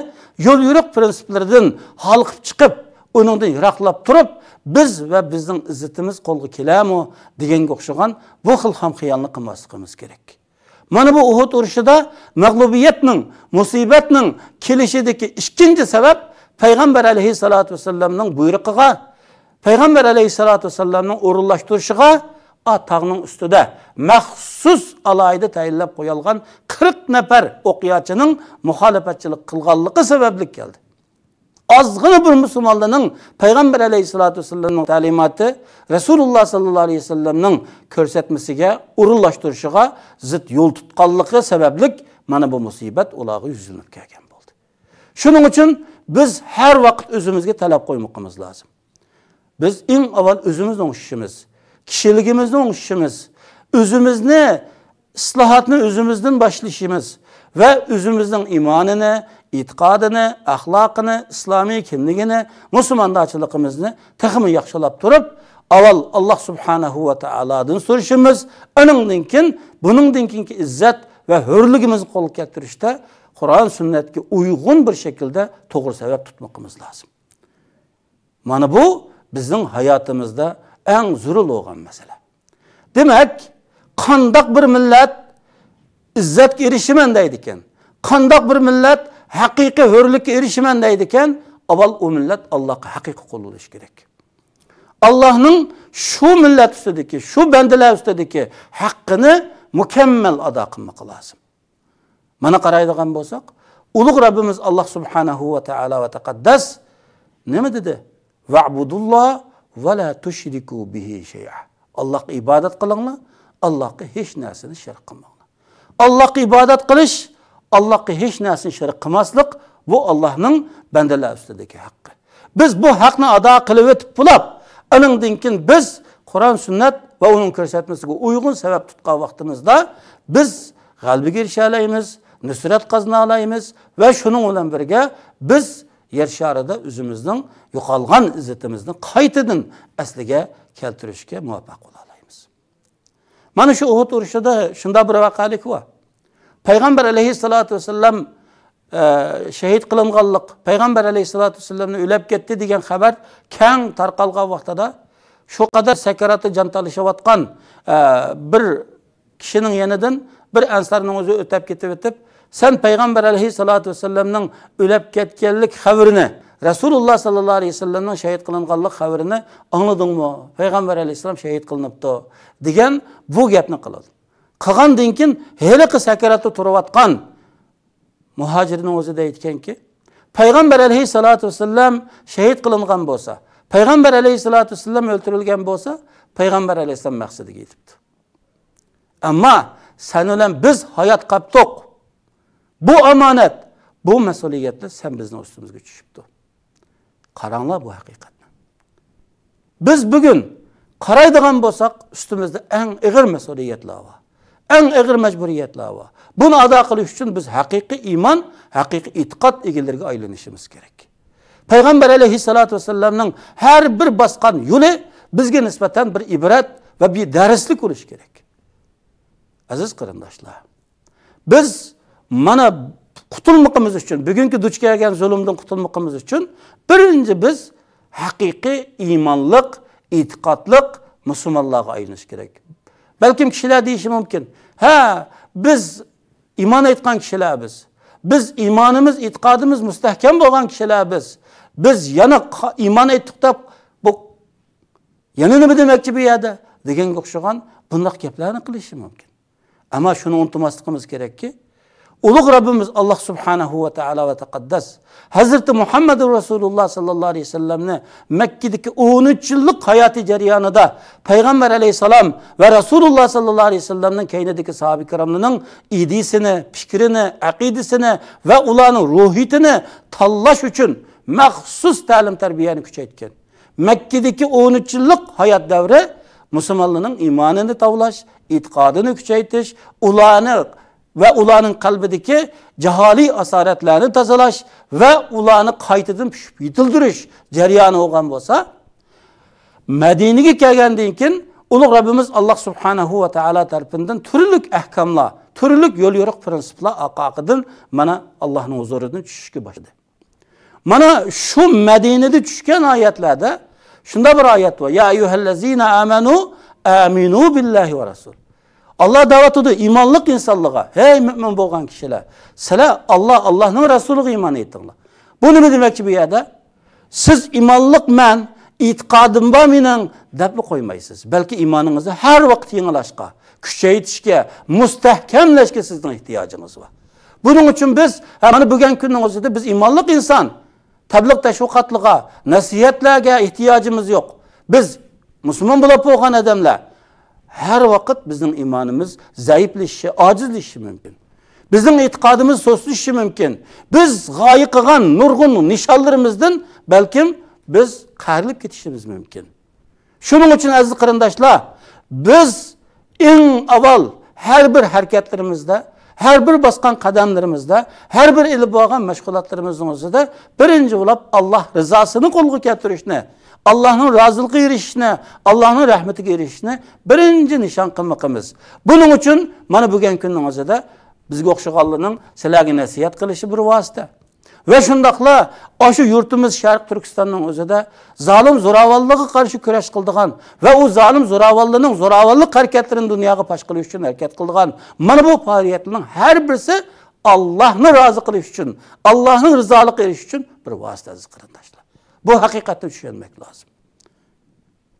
يول يورۇق پرىنسىپلىرىدىن ھالقىپ چىقىپ، ئۇنىڭدىن يىراقلاپ تۇرۇپ، بىز ۋە بىزنىڭ ئىززىتىمىز قولغا كېلەرمۇ دېگەنگە ئوخشىغان بۇ خىل خام خىيالنى قىلماسلىقىمىز كېرەك. مانا بۇ ئۇھۇد ئۇرۇشىدا مەغلۇبىيەتنىڭ، مۇسىبەتنىڭ كېلىشىدىكى ئىككىنچى سەۋەب پەيغەمبەر ئەلەيھىسسالاتۇ ۋەسسالامنىڭ بۇيرۇقىغا، پەيغەمبەر ئەلەيھىسسالاتۇ ۋەسسالامنىڭ ئورۇنلاشتۇرۇشىغا، ئا، تاغنىڭ ئۈستىدە مەخسۇس ئالاھىدە تەيىنلەپ قويۇلغان قىرىق نەپەر ئوقياچىنىڭ مۇخالىپەتچىلىك قىلغانلىقى سەۋەبلىك كەلدى. ئازغىنا بىر مۇسۇلمانلارنىڭ پەيغەمبەر ئەلەيھىسسالاتۇ ۋەسسالامنىڭ تەلىماتى، رەسۇلۇللا ساللاللاھۇ ئەلەيھى ۋەسەللەمنىڭ كۆرسەتمىسىگە ئورۇنلاشتۇرۇشىغا زىت يول تۇتقانلىقى سەۋەبلىك مانا بۇ مۇسىبەت ئۇلارغا يۈزلىنىپ كەلگەن بولدى. شۇنىڭ ئۈچۈن بىز ھەر ۋاقىت ئۆزىمىزگە تەلەپ قويمىقىمىز لازىم. بىز ئەڭ ئاۋۋال ئۆزىمىزنى ئوڭشىشىمىز، كىشىلىكىمىزنى ئوڭشىشىمىز، ئۆزىمىزنى، ئىسلاھاتنى ئۆزىمىزدىن باشلىشىمىز ۋە ئۆزىمىزنىڭ ئىمانىنى، ئېتىقادىنى، ئەخلاقىنى، ئىسلامىي كىملىكىنى، مۇسۇلماندارچىلىقىمىزنى تېخىمۇ ياخشىلاپ تۇرۇپ، ئاۋۋال ئاللا سۇبھانەھۇ ۋە تائالادىن سورىشىمىز، ئۇنىڭدىن كېيىن، بۇنىڭدىن كېيىنكى ئىززەت ۋە ھۆرلۈكىمىزنى قولغا كەلتۈرۈشتە قۇرئان سۈننەتكە ئۇيغۇن بىر شەكىلدە توغرا سەۋەب تۇتمىقىمىز لازىم. مانا بۇ بىزنىڭ ھاياتىمىزدا ئەڭ زۆرۈر بولغان مەسىلە. دېمەك، قانداق بىر مىللەت ئىززەتكە ئېرىشىمەن دەيدىكەن، قانداق بىر مىللەت ھەقىقىي ھۆرلۈككە ئېرىشىمەن دەيدىكەن، ئاۋۋال ئۇ مىللەت ئاللاغا ھەقىقىي قۇل بولۇشى كېرەك. ئاللانىڭ شۇ مىللەت ئۈستىدىكى، شۇ بەندىلەر ئۈستىدىكى ھەققىنى مۇكەممەل ئادا قىلمىقى لازىم. مانا قارايدىغان بولساق، ئۇلۇغ رەببىمىز ئاللا سۇبھانەھۇ ۋە تائالا ۋە تەقەددەس نېمە دېدى؟ «ۋەئبۇدۇللا ۋە لا تۇشرىكۇ بىھى شەيئا.» ئاللاغا ئىبادەت قىلىڭلار، ئاللاغا ھېچ نەرسىنى شېرىك قىلماڭلار. ئاللاغا ئىبادەت قىلىش، ئاللاغا ھېچ نەرسىنى شېرىك قىلماسلىق، بۇ ئاللانىڭ بەندىلەر ئۈستىدىكى ھەققى. بىز بۇ ھەقنى ئادا قىلىۋېتىپ بولاپ، ئانىڭدىن كېيىن بىز قۇرئان، سۈننەت ۋە ئۇنىڭ كۆرسەتمىسىگە ئۇيغۇن سەۋەب تۇتقان ۋاقتىمىزدا، بىز غەلىبىگە ئېرىشەلەيمىز، نۇسرەت قازىنالايمىز ۋە شۇنىڭ بىلەن بىرگە بىز يەر شارىدا ئۆزىمىزنىڭ يوقالغان ئىززىتىمىزنى قايتىدىن ئەسلىگە كەلتۈرۈشكە مۇۋەپپەق بولالايمىز. مانا شۇ ئۇھۇد ئۇرۇشىدا شۇنداق بىر ۋەقەلىك بار. پەيغەمبەر ئەلەيھىسسالاتۇ ۋەسسالام، ئە، شېھىت قىلىنغانلىق، پەيغەمبەر ئەلەيھىسسالاتۇ ۋەسسالامنى ئۆلەپ كەتتى دېگەن خەۋەر كەڭ تارقالغان ۋاقتىدا، شۇ قەدەر سەكراتى جان تالىشىۋاتقان، ئە، بىر كىشىنىڭ يېنىدىن بىر ئەنسارنىڭ ئۆزى ئۆتەپ كېتىۋېتىپ، «سەن پەيغەمبەر ئەلەيھىسسالاتۇ ۋەسسالامنىڭ ئۆلەپ كەتكەنلىك خەۋىرىنى، رەسۇلۇللا ساللاللاھۇ ئەلەيھى ۋەسەللەمنىڭ شېھىت قىلىنغانلىق خەۋىرىنى ئاڭلىدىڭمۇ؟ پەيغەمبەر ئەلەيھىسسالام شېھىت قىلىنىپتۇ» دېگەن بۇ گەپنى قىلىدۇ. قىلغاندىن كېيىن ھېلىقى سەكراتتا تۇرۇۋاتقان مۇھاجىرنىڭ ئۆزى دەيدىكەنكى، پەيغەمبەر ئەلەيھىسسالاتۇ ۋەسسالام شېھىت قىلىنغان بولسا، پەيغەمبەر ئەلەيھىسسالاتۇ ۋەسسالام ئۆلتۈرۈلگەن بولسا، پەيغەمبەر ئەلەيھىسسالام مەقسىتىگە يېتىپتۇ. ئەمما سەن بىلەن بىز ھايات قاپتۇق. بۇ ئامانەت، بۇ مەسئۇلىيەتلەر سەن بىزنىڭ ئۈستىمىزگە چۈشۈپتۇ. قاراڭلار بۇ ھەقىقەتنى. بىز بۈگۈن قارايدىغان بولساق، ئۈستىمىزدە ئەڭ ئېغىر مەسئۇلىيەتلەر بار. ئەڭ ئېغىر مەجبۇرىيەتلەر بار. بۇنى ئادا قىلىش ئۈچۈن بىز ھەقىقىي ئىمان، ھەقىقىي ئېتىقاد ئىگىلىرىگە ئايلىنىشىمىز كېرەك. پەيغەمبەر ئەلەيھىسسالاتۇ ۋەسسالامنىڭ ھەر بىر باسقان يولى بىزگە نىسبەتەن بىر ئىبرەت ۋە بىر دەرسلىك بولۇشى كېرەك. ئەزىز قېرىنداشلار، بىز مانا قۇتۇلمىقىمىز ئۈچۈن، بۈگۈنكى دۇچ كەلگەن زۇلۇمدىن قۇتۇلمىقىمىز ئۈچۈن بىرىنچى بىز ھەقىقىي ئىمانلىق، ئېتىقادلىق مۇسۇلمانلارغا ئايلىنىش كېرەك. بەلكىم كىشىلەر دېيىشى مۇمكىن، «ھە، بىز ئىمان ئېيتقان كىشىلەر بىز. بىز ئىمانىمىز، ئېتىقادىمىز مۇستەھكەم بولغان كىشىلەر بىز. بىز يەنە قا-، ئىمان ئېيتتۇق دەپ، بۇ يەنە نېمە دېمەكچى بۇ يەردە؟» دېگەنگە ئوخشىغان بۇنداق گەپلەرنى قىلىشى مۇمكىن. ئەمما شۇنى ئۇنتۇماسلىقىمىز كېرەككى، ئۇلۇغ رەببىمىز ئاللا سۇبھانەھۇ ۋە تائالا ۋە تەقەددەس ھەزرىتى مۇھەممەدۇر رەسۇلۇللا ساللاللاھۇ ئەلەيھى ۋەسەللەمنى مەككىدىكى ئون ئۈچ يىللىق ھاياتى جەريانىدا پەيغەمبەر ئەلەيھىسسالام ۋە رەسۇلۇللا ساللاللاھۇ ئەلەيھى ۋەسەللەمنىڭ كەينىدىكى ساھابە كىراملىرىنىڭ ئىدىيىسىنى، پىكرىنى، ئەقىدىسىنى ۋە ئۇلارنىڭ روھىيىتىنى تاللاش ئۈچۈن مەخسۇس تەلىم تەربىيەنى كۈچەيتكەن. مەككىدىكى ئون ئۈچ يىللىق ھايات دەۋرى مۇسۇلمانلارنىڭ ئىمانىنى تاۋلاش، ئېتىقادىنى كۈچەيتىش، ئۇلارنى ۋە ئۇلارنىڭ قەلبىدىكى جاھالىي ئاسارەتلەرنى تازىلاش ۋە ئۇلارنى قايتىدىن پۈشۈپ يېتىلدۈرۈش جەريانى بولغان بولسا، مەدىنىگە كەلگەندىن كېيىن ئۇلۇغ رەببىمىز ئاللاھ سۇبھانەھۇ ۋە تائالا تەرىپىندىن تۈرلۈك ئەھكاملار، تۈرلۈك يول يورۇق پرىنسىپلار ئارقىدىن مانا ئاللاھنىڭ ھۇزۇرىدىن چۈشۈشكە باشلىدى. مانا شۇ مەدىنىدە چۈشكەن ئايەتلەردە شۇنداق بىر ئايەت بار. يا ئەييۇھەللەزىنە ئامەنۇ ئامىنۇ بىللاھى ۋە رەسۇل. ئاللاھ دەۋاتىدۇ ئىمانلىق ئىنسانلارغا، ھەي مۆمىن بولغان كىشىلەر، سىلەر ئاللاھ، ئاللاھنىڭ رەسۇلىغا ئىمان ئېيتىڭلار. بۇ نېمە دېمەكچى بۇ يەردە؟ سىز ئىمانلىقمەن، ئېتىقادىم بار مېنىڭ دەپلا قويمايسىز. بەلكى ئىمانىڭىزنى ھەر ۋاقىت يېڭىلاشقا، كۈچەيتىشكە، مۇستەھكەملەشكە سىزنىڭ ئېھتىياجىڭىز بار. بۇنىڭ ئۈچۈن بىز، ھە، مانا بۈگۈنكى كۈننىڭ ئۆزىدە بىز ئىمانلىق ئىنسان، تەبلىغ تەشۋىقاتلىرىغا، نەسىھەتلەرگە ئېھتىياجىمىز يوق. بىز مۇسۇلمان بولۇپ بولغان ئادەملەر، ھەر ۋاقىت بىزنىڭ ئىمانىمىز زەئىپلىشىشى، ئاجىزلىشىشى مۇمكىن. بىزنىڭ ئېتىقادىمىز سۇسلىشىشى مۇمكىن. بىز غايە قىلغان نۇرغۇن نىشانلىرىمىزدىن بەلكىم بىز قەرىلىپ كېتىشىمىز مۇمكىن. شۇنىڭ ئۈچۈن ئەزىز قېرىنداشلار، بىز ئەڭ ئاۋۋال ھەر بىر ھەرىكەتلىرىمىزدە، ھەر بىر باسقان قەدەملىرىمىزدە، ھەر بىر ئېلىپ بارغان مەشغۇلاتلىرىمىزنىڭ ئۆزىدە بىرىنچى بولۇپ ئاللاھ رىزاسىنى قولغا كەلتۈرۈشنى، ئاللاھنىڭ رازىلىقىغا ئېرىشىشنى، ئاللاھنىڭ رەھمىتىگە ئېرىشىشنى بىرىنچى نىشان قىلمىقىمىز. بۇنىڭ ئۈچۈن مانا بۈگۈنكى كۈننىڭ ئۆزىدە بىزگە ئوخشىغانلارنىڭ سىلەرگە نەسىھەت قىلىشى بىر ۋاسىتە. ۋە شۇنداقلا ئاشۇ يۇرتىمىز شەرقىي تۈركىستاننىڭ ئۆزىدە زالىم زوراۋانلىققا قارشى كۈرەش قىلىدىغان ۋە ئۇ زالىم زوراۋانلىرىنىڭ زوراۋانلىق ھەرىكەتلىرىنى دۇنياغا پاش قىلىش ئۈچۈن ھەرىكەت قىلىدىغان مانا بۇ پائالىيەتلەرنىڭ ھەر بىرسى ئاللاھنى رازى قىلىش ئۈچۈن، ئاللاھنىڭ رىزالىقىغا ئېرىشىش ئۈچۈن بىر ۋاسىتە، ئەزىز قېرىنداشلار. بۇ ھەقىقەتنى چۈشەنمەك لازىم.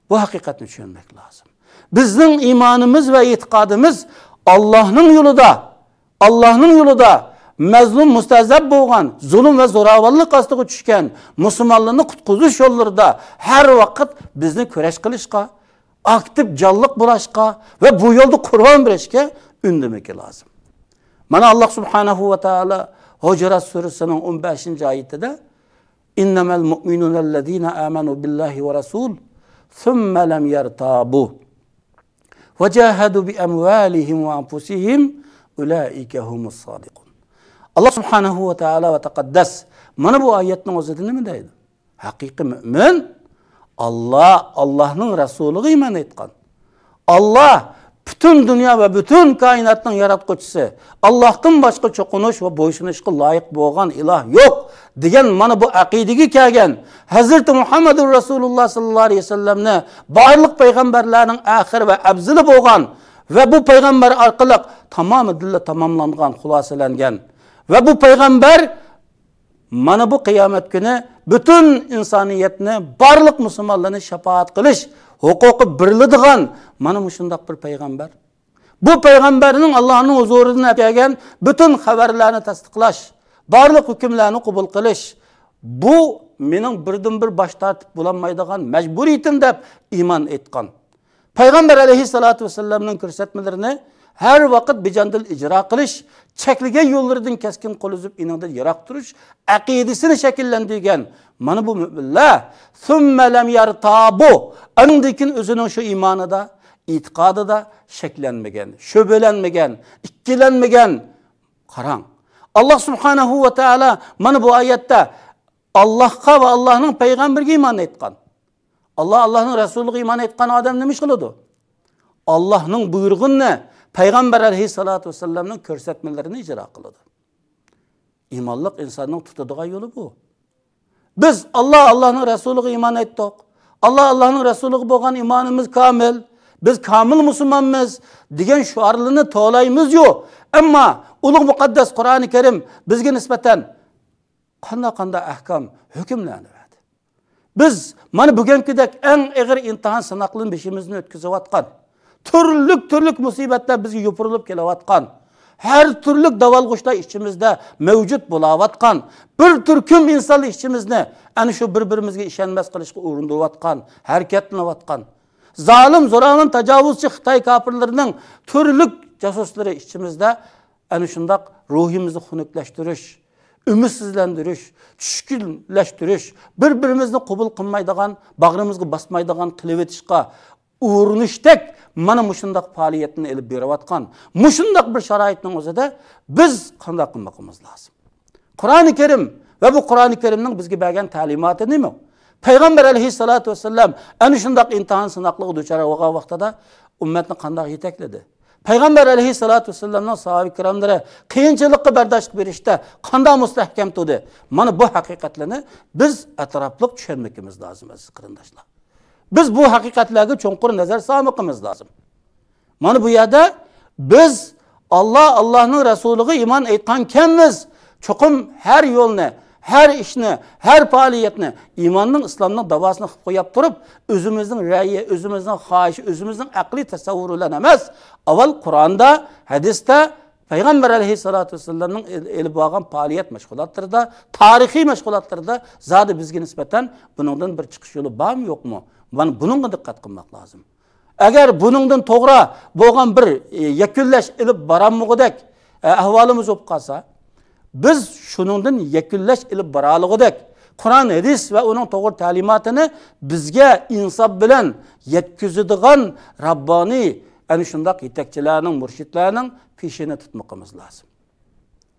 بۇ ھەقىقەتنى چۈشەنمەك لازىم. بىزنىڭ ئىمانىمىز ۋە ئېتىقادىمىز ئاللاھنىڭ يولىدا، ئاللاھنىڭ يولىدا مەزلۇم، مۇستەزەپ بولغان، زۇلۇم ۋە زوراۋانلىق ئاستىغا چۈشكەن مۇسۇلمانلارنى قۇتقۇزۇش يوللىرىدا ھەر ۋاقىت بىزنى كۈرەش قىلىشقا، ئاكتىپ جانلىق بولۇشقا ۋە بۇ يولدا قۇربان بېرىشكە ئۈندىمىكى لازىم. مانا، ئاللاھ سۇبھانەھۇ ۋە تائالا ھۇجرات سۈرىسىنىڭ ئون بەشىنچى ئايىتىدە، إنما المؤمنون الذين آمنوا بالله والرسول ثم لم يرتابوا وجاهدوا بأموالهم وأنفسهم أولئك هم الصادقون. ئاللاھ سۇبھانەھۇ ۋە تائالا ۋە تەقەددەس مانا بۇ ئايەتنىڭ ئۆزىدە نېمە دەيدۇ؟ ھەقىقىي مۆمىن، ئاللاھ، ئاللاھنىڭ رەسۇلىغا ئىمان ئېيتقان. ئاللاھ پۈتۈن دۇنيا ۋە پۈتۈن كائىناتنىڭ ياراتقۇچىسى، ئاللاھتىن باشقا چوقۇنۇش ۋە بويسۇنۇشقا لايىق بولغان ئىلاھ يوق دېگەن مانا بۇ ئەقىدىگە كەلگەن ھەزرىتى مۇھەممەدۇر رەسۇلۇللاھ ساللاللاھۇ ئەلەيھى ۋەسەللەمنى بارلىق پەيغەمبەرلەرنىڭ ئاخىرى ۋە ئەپزىلى بولغان ۋە بۇ پەيغەمبەر ئارقىلىق تامامى دىنلا تاماملانغان، خۇلاسىلەنگەن ۋە بۇ پەيغەمبەر مانا بۇ قىيامەت كۈنى پۈتۈن ئىنسانىيەتنى، بارلىق مۇسۇلمانلارنى شاپائەت قىلىش ھوقۇقى بېرىلىدىغان مانا مۇشۇنداق بىر پەيغەمبەر. بۇ پەيغەمبەرنىڭ ئاللاھنىڭ ھۇزۇرىدىن ئەكەلگەن پۈتۈن خەۋەرلەرنى تەستىقلاش، بارلىق ھۆكۈملەرنى قوبۇل قىلىش، بۇ مېنىڭ بىردىنبىر باش تارتىپ بولالمايدىغان مەجبۇرىيىتىم دەپ ئىمان ئېيتقان. پەيغەمبەر ئەلەيھىسسالاتۇ ۋەسسالامنىڭ كۆرسەتمىلىرىنى ھەر ۋاقىت بىجاندىل ئىجرا قىلىش، چەكلىگەن يوللىرىدىن كەسكىن قول ئۈزۈپ، ئېنىڭدىن يىراق تۇرۇش ئەقىدىسىنى شەكىللەندۈرگەن مانا بۇ مۆمىنلەر، ثم لم يرتابوا، ئاندىن كېيىن ئۆزىنىڭ شۇ ئىمانىدا، ئېتىقادىدا شەكلەنمىگەن، شۈبھىلەنمىگەن، ئىككىلەنمىگەن. قاراڭ، ئاللاھ سۇبھانەھۇ ۋە تائالا مانا بۇ ئايەتتە ئاللاھقا ۋە ئاللاھنىڭ پەيغەمبىرىگە ئىمان ئېيتقان. ئاللاھ، ئاللاھنىڭ رەسۇلىغا ئىمان ئېيتقان ئادەم نېمە ئىش قىلىدۇ؟ ئاللاھنىڭ بۇيرۇغىنىنى، پەيغەمبەر ئەلەيھىسسالاتۇ ۋەسسالامنىڭ كۆرسەتمىلىرىنى ئىجرا قىلىدۇ. ئىمانلىق ئىنساننىڭ تۇتىدىغان يولى بۇ. بىز ئاللاھ، ئاللاھنىڭ رەسۇلىغا ئىمان ئېيتتۇق. ئاللاھ، ئاللاھنىڭ رەسۇلىغا بولغان ئىمانىمىز كامىل. بىز كامىل مۇسۇلمانمىز دېگەن شوئارلىرىنى توۋلايمىز-يۇ. ئەمما ئۇلۇغ مۇقەددەس قۇرئانى كەرىم بىزگە نىسبەتەن قانداق-قانداق ئەھكام، ھۆكۈملەرنى بەردى. بىز مانا بۈگۈنكىدەك ئەڭ ئېغىر ئىمتىھان سىناقلىرىنى بېشىمىزدىن ئۆتكۈزۈۋاتقان، تۈرلۈك-تۈرلۈك مۇسىبەتلەر بىزگە يوپۇرۇلۇپ كېلىۋاتقان، ھەر تۈرلۈك داۋالغۇشلار ئىچىمىزدە مەۋجۇت بولاۋاتقان، بىر تۈركۈم ئىنسانلار ئىچىمىزنى ئەنە شۇ بىر-بىرىمىزگە ئىشەنمەس قىلىشقا ئۇرۇندۇرۇۋاتقان، ھەرىكەتلىنىۋاتقان، زالىم، زوراۋان، تاجاۋۇزچى خىتاي كاپىرلىرىنىڭ تۈرلۈك جاسۇسلىرى ئىچىمىزدە ئەنە شۇنداق روھىمىزنى خۇنۈكلەشتۈرۈش، ئۈمىدسىزلەندۈرۈش، چۈشكۈنلەشتۈرۈش، بىر-بىرىمىزنى قوبۇل قىلمايدىغان، باغرىمىزغا باسمايدىغان قىلىۋېتىشقا ئۇرۇنۇشتەك مانا مۇشۇنداق پائالىيەتنى ئېلىپ بېرىۋاتقان مۇشۇنداق بىر شارائىتنىڭ ئۆزىدە بىز قانداق قىلمىقىمىز لازىم؟ قۇرئانى كەرىم ۋە بۇ قۇرئانى كەرىمنىڭ بىزگە بەرگەن تەلىماتى نېمە؟ پەيغەمبەر ئەلەيھىسسالاتۇ ۋەسسالام ئەنە شۇنداق ئىمتىھان سىناقلىققا دۇچار بولغان ۋاقتىدا ئۈممەتنى قانداق يېتەكلىدى؟ پەيغەمبەر ئەلەيھىسسالاتۇ ۋەسسالامنىڭ ساھابە كىراملىرى قىيىنچىلىققا بەرداشلىق بېرىشتە قانداق مۇستەھكەم تۇردى؟ مانا بۇ ھەقىقەتلەرنى بىز ئەتراپلىق چۈشەنمىكىمىز لازىم، ئەزىز قېرىنداشلار. بىز بۇ ھەقىقەتلەرگە چوڭقۇر نەزەر سالمىقىمىز لازىم. مانا بۇ يەردە بىز ئاللا، ئاللانىڭ رەسۇلىغا ئىمان ئېيتقانكەنمىز، چوقۇم ھەر يولنى، ھەر ئىشنى، ھەر پائالىيەتنى ئىماننىڭ، ئىسلامنىڭ داۋاسىنى قىلىپ قويۇپ تۇرۇپ، ئۆزىمىزنىڭ رەيى، ئۆزىمىزنىڭ خاھىشى، ئۆزىمىزنىڭ ئەقلىي تەسەۋۋۇرى بىلەن ئەمەس، ئاۋۋال قۇرئاندا، ھەدىستە، پەيغەمبەر ئەلەيھىسسالاتۇ ۋەسسالامنىڭ ئېل-، ئېلىپ بارغان پائالىيەت مەشغۇلاتلىرىدا، تارىخىي مەشغۇلاتلىرىدا زادى بىزگە نىسبەتەن بۇنىڭدىن بىر چىقىش يولى بارمۇ، يوقمۇ؟ مانا بۇنىڭغا دىققەت قىلماق لازىم. ئەگەر بۇنىڭدىن توغرا بولغان بىر، ئە، يەكۈنلەش ئېلىپ بارالمىغۇدەك، ئە، ئەھۋالىمىز بولۇپ قالسا، بىز شۇنىڭدىن يەكۈنلەش ئېلىپ بارالىغۇدەك، قۇرئان، ھەدىس ۋە ئۇنىڭ توغرا تەلىماتىنى بىزگە ئىنساپ بىلەن يەتكۈزىدىغان راببانىي، ئەنە شۇنداق يېتەكچىلەرنىڭ، مۇرشىدلارنىڭ پېشىنى تۇتمىقىمىز لازىم.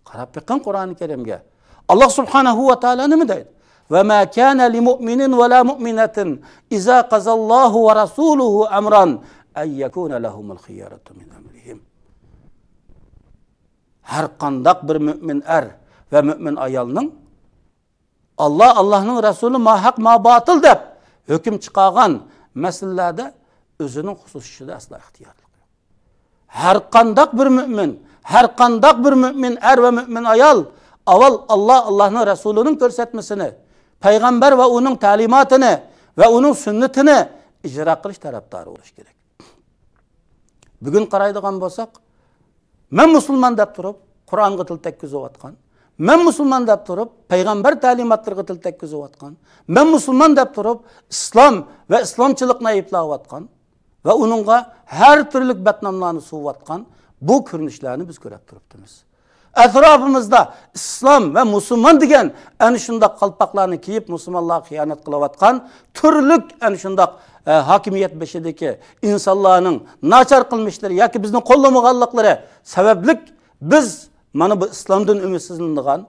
قاراپ بېقىڭ قۇرئانى كەرىمگە. ئاللا سۇبھانەھۇ ۋە تائالا نېمە دەيدۇ؟ «وما كان لمؤمن ولا مؤمنة إذا قضى الله ورسوله أمرا أن يكون لهم الخيرة من أمرهم.» ھەر قانداق بىر مۆمىن ئەر ۋە مۆمىن ئايالنىڭ ئاللا، ئاللانىڭ رەسۇلى ماھەق، ماباتىل دەپ ھۆكۈم چىقارغان مەسىلىلەردە ئۆزىنىڭ خۇسۇسىي ئىشىدا ئەسلا ئىختىيارلىقى يوق. ھەر قانداق بىر مۆمىن، ھەر قانداق بىر مۆمىن ئەر ۋە مۆمىن ئايال ئاۋۋال ئاللا، ئاللانىڭ رەسۇلىنىڭ كۆرسەتمىسىنى، پەيغەمبەر ۋە ئۇنىڭ تەلىماتىنى ۋە ئۇنىڭ سۈننىتىنى ئىجرا قىلىش تەرەپدارى بولۇشى كېرەك. بۈگۈن قارايدىغان بولساق، مەن مۇسۇلمان دەپ تۇرۇپ قۇرئانغا تىل تەگكۈزۈۋاتقان، مەن مۇسۇلمان دەپ تۇرۇپ پەيغەمبەر تەلىماتلىرىغا تىل تەگكۈزۈۋاتقان، مەن مۇسۇلمان دەپ تۇرۇپ ئىسلام ۋە ئىسلامچىلىقنى ئەيىبلەۋاتقان ۋە ئۇنىڭغا ھەر تۈرلۈك بەتناملارنى سۇۋۇۋاتقان بۇ كۆرۈنۈشلەرنى بىز كۆرۈپ تۇرۇپتىمىز. ئەتراپىمىزدا ئىسلام ۋە مۇسۇلمان دېگەن ئەنە شۇنداق قالپاقلارنى كىيىپ، مۇسۇلمانلارغا خىيانەت قىلىۋاتقان تۈرلۈك ئەنە شۇنداق، ئە، ھاكىمىيەت بېشىدىكى ئىنسانلارنىڭ ناچار قىلمىشلىرى ياكى بىزنى قوللىمىغانلىقلىرى سەۋەبلىك بىز مانا بۇ ئىسلامدىن ئۈمىدسىزلىنىدىغان،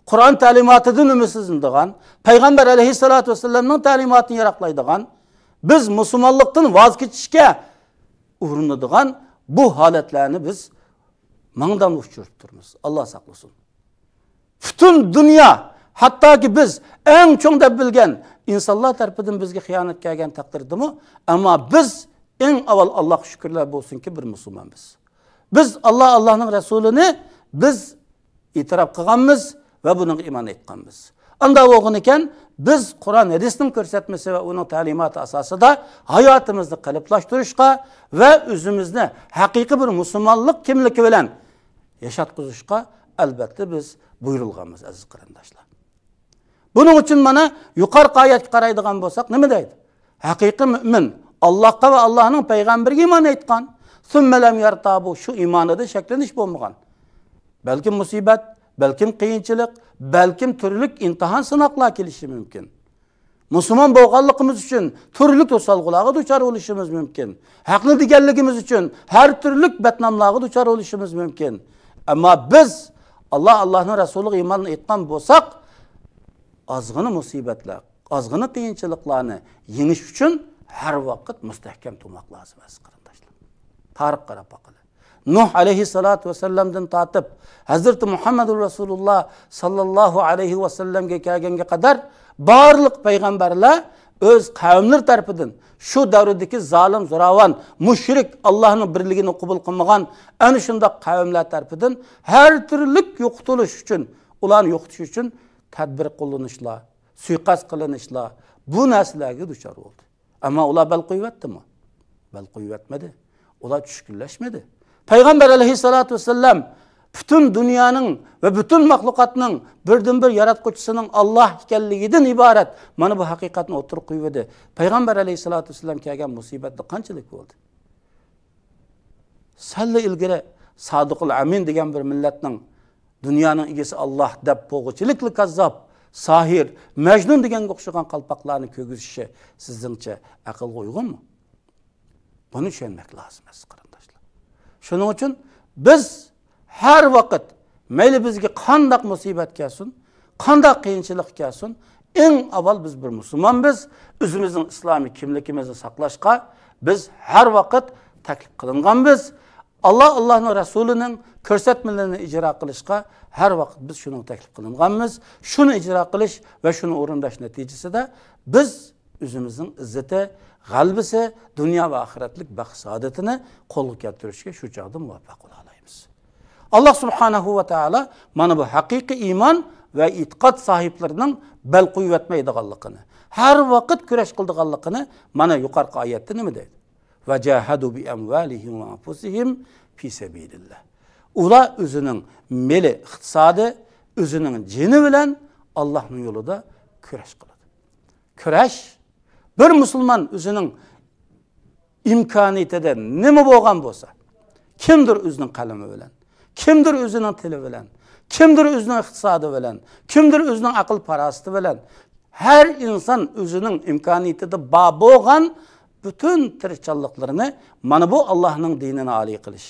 قۇرئان تەلىماتىدىن ئۈمىدسىزلىنىدىغان، پەيغەمبەر ئەلەيھىسسالاتۇ ۋەسسالامنىڭ تەلىماتىنى يىراقلايدىغان، بىز مۇسۇلمانلىقتىن ۋاز كېچىشكە ئۇرۇنىدىغان بۇ ھالەتلەرنى بىز ماڭدامدا ئۇچۇرۇپ تۇرىمىز. ئاللا ساقلىسۇن. پۈتۈن دۇنيا، ھەتتاكى بىز ئەڭ چوڭ دەپ بىلگەن ئىنسانلار تەرىپىدىن بىزگە خىيانەت كەلگەن تەقدىردىمۇ، ئەمما بىز ئەڭ ئاۋۋال ئاللاغا شۈكۈرلەر بولسۇنكى، بىر مۇسۇلمانبىز. بىز ئاللا، ئاللانىڭ رەسۇلىنى بىز ئېتىراپ قىلغانمىز ۋە بۇنىڭغا ئىمان ئېيتقانمىز. ئاندا بولغىنىكەن، بىز قۇرئان ھەدىسنىڭ كۆرسەتمىسى ۋە ئۇنىڭ تەلىماتى ئاساسىدا ھاياتىمىزنى قېلىپلاشتۇرۇشقا ۋە ئۆزىمىزنى ھەقىقىي بىر مۇسۇلمانلىق كىملىكى بىلەن ياشاتقۇزۇشقا، ئەلۋەتتە، بىز بۇيرۇلغانمىز، ئەزىز قېرىنداشلار. بۇنىڭ ئۈچۈن مانا يۇقىرىقى ئايەتكە قارايدىغان بولساق، نېمە دەيدۇ؟ ھەقىقىي مۆمىن ئاللاھقا ۋە ئاللاھنىڭ پەيغەمبىرىگە ئىمان ئېيتقان. ثم لم يرتابوا، شۇ ئىمانىدا شەكلىنىش بولمىغان. بەلكىم مۇسىبەت، بەلكىم قىيىنچىلىق، بەلكىم تۈرلۈك ئىمتىھان، سىناقلار كېلىشى مۇمكىن. مۇسۇلمان بولغانلىقىمىز ئۈچۈن تۈرلۈك توسالغۇلارغا دۇچار بولۇشىمىز مۇمكىن. ھەقنى دېگەنلىكىمىز ئۈچۈن ھەر تۈرلۈك بەتناملارغا دۇچار بولۇشىمىز مۇمكىن. ئەمما بىز ئاللا، ئاللانىڭ رەسۇلىغا ئىمان ئېيتقان بولساق، ئازغىنە مۇسىبەتلەر، ئازغىنە قىيىنچىلىقلارنى يېڭىش ئۈچۈن ھەر ۋاقىت مۇستەھكەم تۇرماق لازىم، ئەزىز قېرىنداشلار. تارىخقا قاراپ باقىلى. نۇھ ئەلەيھىسسالاتۇ ۋەسسالامدىن تارتىپ ھەزرىتى مۇھەممەدۇر رەسۇلۇللا ساللاللاھۇ ئەلەيھى ۋەسەللەمگە كەلگەنگە قەدەر بارلىق پەيغەمبەرلەر ئۆز قەۋملىرى تەرىپىدىن، شۇ دەۋردىكى زالىم، زوراۋان، مۇشرىك، ئاللانىڭ بىرلىكىنى قوبۇل قىلمىغان ئەنە شۇنداق قەۋملەر تەرىپىدىن ھەر تۈرلۈك يوقىتىلىش ئۈچۈن، ئۇلارنى يوقىتىش ئۈچۈن تەدبىر قوللىنىشلار، سۇيىقەست قىلىنىشلار، بۇ نەرسىلەرگە دۇچار بولدى. ئەمما ئۇلار بەل قويۇۋەتتىمۇ؟ بەل قويۇۋەتمىدى. ئۇلار چۈشكۈنلەشمىدى. پەيغەمبەر ئەلەيھىسسالاتۇ ۋەسسالام پۈتۈن دۇنيانىڭ ۋە پۈتۈن مەخلۇقاتنىڭ بىردىنبىر ياراتقۇچىسىنىڭ ئاللاھ ئىكەنلىكىدىن ئىبارەت مانا بۇ ھەقىقەتنى ئوتتۇرىغا قويۇۋىدى. پەيغەمبەر ئەلەيھىسسالاتۇ ۋەسسالام كەلگەن مۇسىبەتلەر قانچىلىك بولدى؟ سەللا ئىلگىرى سادىقۇل ئەمىن دېگەن بىر مىللەتنىڭ، دۇنيانىڭ ئىگىسى ئاللاھ دەپ بولغۇچىلىكلا كاززاپ، ساھىر، مەجنۇن دېگەنگە ئوخشىغان قالپاقلارنى كىيگۈزۈشى سىزنىڭچە ئەقىلگە ئۇيغۇنمۇ؟ بۇنى چۈشەنمەك لازىم، ئەزىز قېرىنداشلار. شۇنىڭ ئۈچۈن بىز ھەر ۋاقىت، مەيلى بىزگە قانداق مۇسىبەت كەلسۇن، قانداق قىيىنچىلىق كەلسۇن، ئەڭ ئاۋۋال بىز بىر مۇسۇلمانبىز، ئۆزىمىزنىڭ ئىسلامىي كىملىكىمىزنى ساقلاشقا بىز ھەر ۋاقىت تەكلىپ قىلىنغانبىز. ئاللا، ئاللانىڭ رەسۇلىنىڭ كۆرسەتمىلىرىنى ئىجرا قىلىشقا ھەر ۋاقىت بىز شۇنىڭغا تەكلىپ قىلىنغانبىز. شۇنى ئىجرا قىلىش ۋە شۇنى ئورۇنداش نەتىجىسىدە بىز ئۆزىمىزنىڭ ئىززىتى، غەلىبىسى، دۇنيا ۋە ئاخىرەتلىك بەخت سائادىتىنى قولغا كەلتۈرۈشكە شۇ چاغدا مۇۋەپپەق بولالايمىز. ئاللا سۇبھانەھۇ ۋە تائالا مانا بۇ ھەقىقىي ئىمان ۋە ئېتىقاد ساھىبلىرىنىڭ بەل قويۇۋەتمەيدىغانلىقىنى، ھەر ۋاقىت كۈرەش قىلىدىغانلىقىنى مانا يۇقىرىقى ئايەتتە نېمە دەيدۇ؟ «ۋەجاھەدۇ بىئەمۋالىھىم ۋە ئەنفۇسىھىم فى سەبىلىللاھ.» ئۇلار ئۆزىنىڭ مېلى، ئىقتىسادى، ئۆزىنىڭ جېنى بىلەن ئاللانىڭ يولىدا كۈرەش قىلىدۇ. كۈرەش، بىر مۇسۇلمان ئۆزىنىڭ ئىمكانىيىتىدە نېمە بولغان بولسا، كىمدۇر ئۆزىنىڭ قەلىمى بىلەن، كىمدۇر ئۆزىنىڭ تىلى بىلەن، كىمدۇر ئۆزىنىڭ ئىقتىسادى بىلەن، كىمدۇر ئۆزىنىڭ ئەقىل پاراسىتى بىلەن، ھەر ئىنسان ئۆزىنىڭ ئىمكانىيىتىدە بار بولغان پۈتۈن تىرىشچانلىقلىرىنى مانا بۇ ئاللانىڭ دىنىنى ئالىي قىلىش،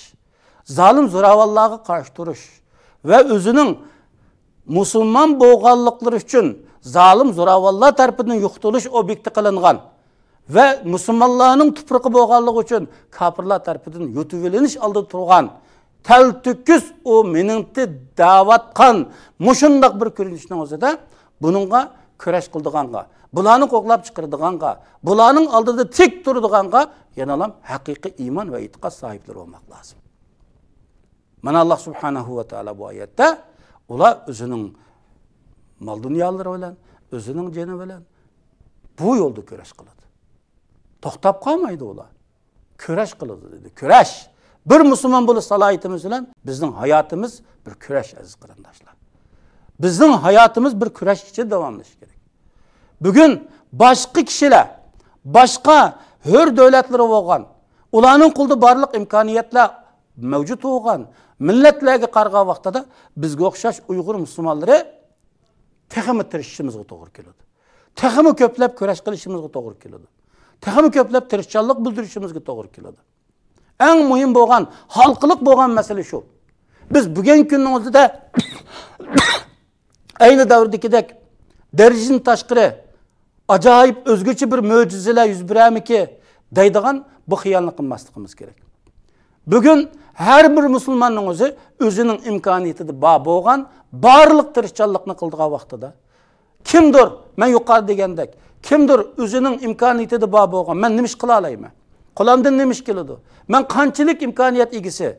زالىم زوراۋانلارغا قارشى تۇرۇش ۋە ئۆزىنىڭ مۇسۇلمان بولغانلىقلىرى ئۈچۈن زالىم زوراۋانلار تەرىپىدىن يوقىتىلىش ئوبيېكتى قىلىنغان ۋە مۇسۇلمانلارنىڭ تۇپرىقى بولغانلىقى ئۈچۈن كاپىرلار تەرىپىدىن يۇتۇۋېلىنىش ئالدىدا تۇرغان، تەلتۆكۈس ئۇ مېنىڭتى دەۋاتقان مۇشۇنداق بىر كۆرۈنۈشنىڭ ئۆزىدە بۇنىڭغا كۈرەش قىلىدىغانغا، بۇلارنى قوغلاپ چىقىرىدىغانغا، بۇلارنىڭ ئالدىدا تىك تۇرىدىغانغا يەنىلا ھەقىقىي ئىمان ۋە ئېتىقاد ساھىبلىرى بولماق لازىم. مانا، ئاللا سۇبھانەھۇ ۋە تائالا بۇ ئايەتتە ئۇلار ئۆزىنىڭ مال دۇنيالىرى بىلەن، ئۆزىنىڭ جېنى بىلەن بۇ يولدا كۈرەش قىلىدۇ. توختاپ قالمايدۇ ئۇلار. كۈرەش قىلىدۇ دېدى. كۈرەش. بىر مۇسۇلمان بولۇش سالاھىيىتىمىز بىلەن بىزنىڭ ھاياتىمىز بىر كۈرەش، ئەزىز قېرىنداشلار. بىزنىڭ ھاياتىمىز بىر كۈرەش ئىچىدە داۋاملىشىشى كېرەك. بۈگۈن باشقا كىشىلەر، باشقا ھۆر دۆلەتلىرى بولغان، ئۇلارنىڭ قولىدا بارلىق ئىمكانىيەتلەر مەۋجۇت بولغان مىللەتلەرگە قارىغان ۋاقتىدا بىزگە ئوخشاش ئۇيغۇر مۇسۇلمانلىرى تېخىمۇ تىرىشىشىمىزغا توغرا كېلىدۇ. تېخىمۇ كۆپلەپ كۈرەش قىلىشىمىزغا توغرا كېلىدۇ. تېخىمۇ كۆپلەپ تىرىشچانلىق بىلدۈرۈشىمىزگە توغرا كېلىدۇ. ئەڭ مۇھىم بولغان، ھالقىلىق بولغان مەسىلە شۇ. بىز بۈگۈنكى كۈننىڭ ئۆزىدە ئەينى دەۋردىكىدەك دەرىجىدىن تاشقىرى ئاجايىپ ئۆزگىچە بىر مۆجىزىلەر يۈز بېرەرمىكى دەيدىغان بۇ خىيالنى قىلماسلىقىمىز كېرەك. بۈگۈن ھەر بىر مۇسۇلماننىڭ ئۆزى ئۆزىنىڭ ئىمكانىيىتىدە بار بولغان بارلىق تىرىشچانلىقنى قىلىدىغان ۋاقتىدا، كىمدۇر، مەن يۇقىرىدا دېگەندەك، كىمدۇر ئۆزىنىڭ ئىمكانىيىتىدە بار بولغان، مەن نېمە ئىش قىلالايمەن؟ قولۇمدىن نېمە ئىش كېلىدۇ؟ مەن قانچىلىك ئىمكانىيەت ئىگىسى؟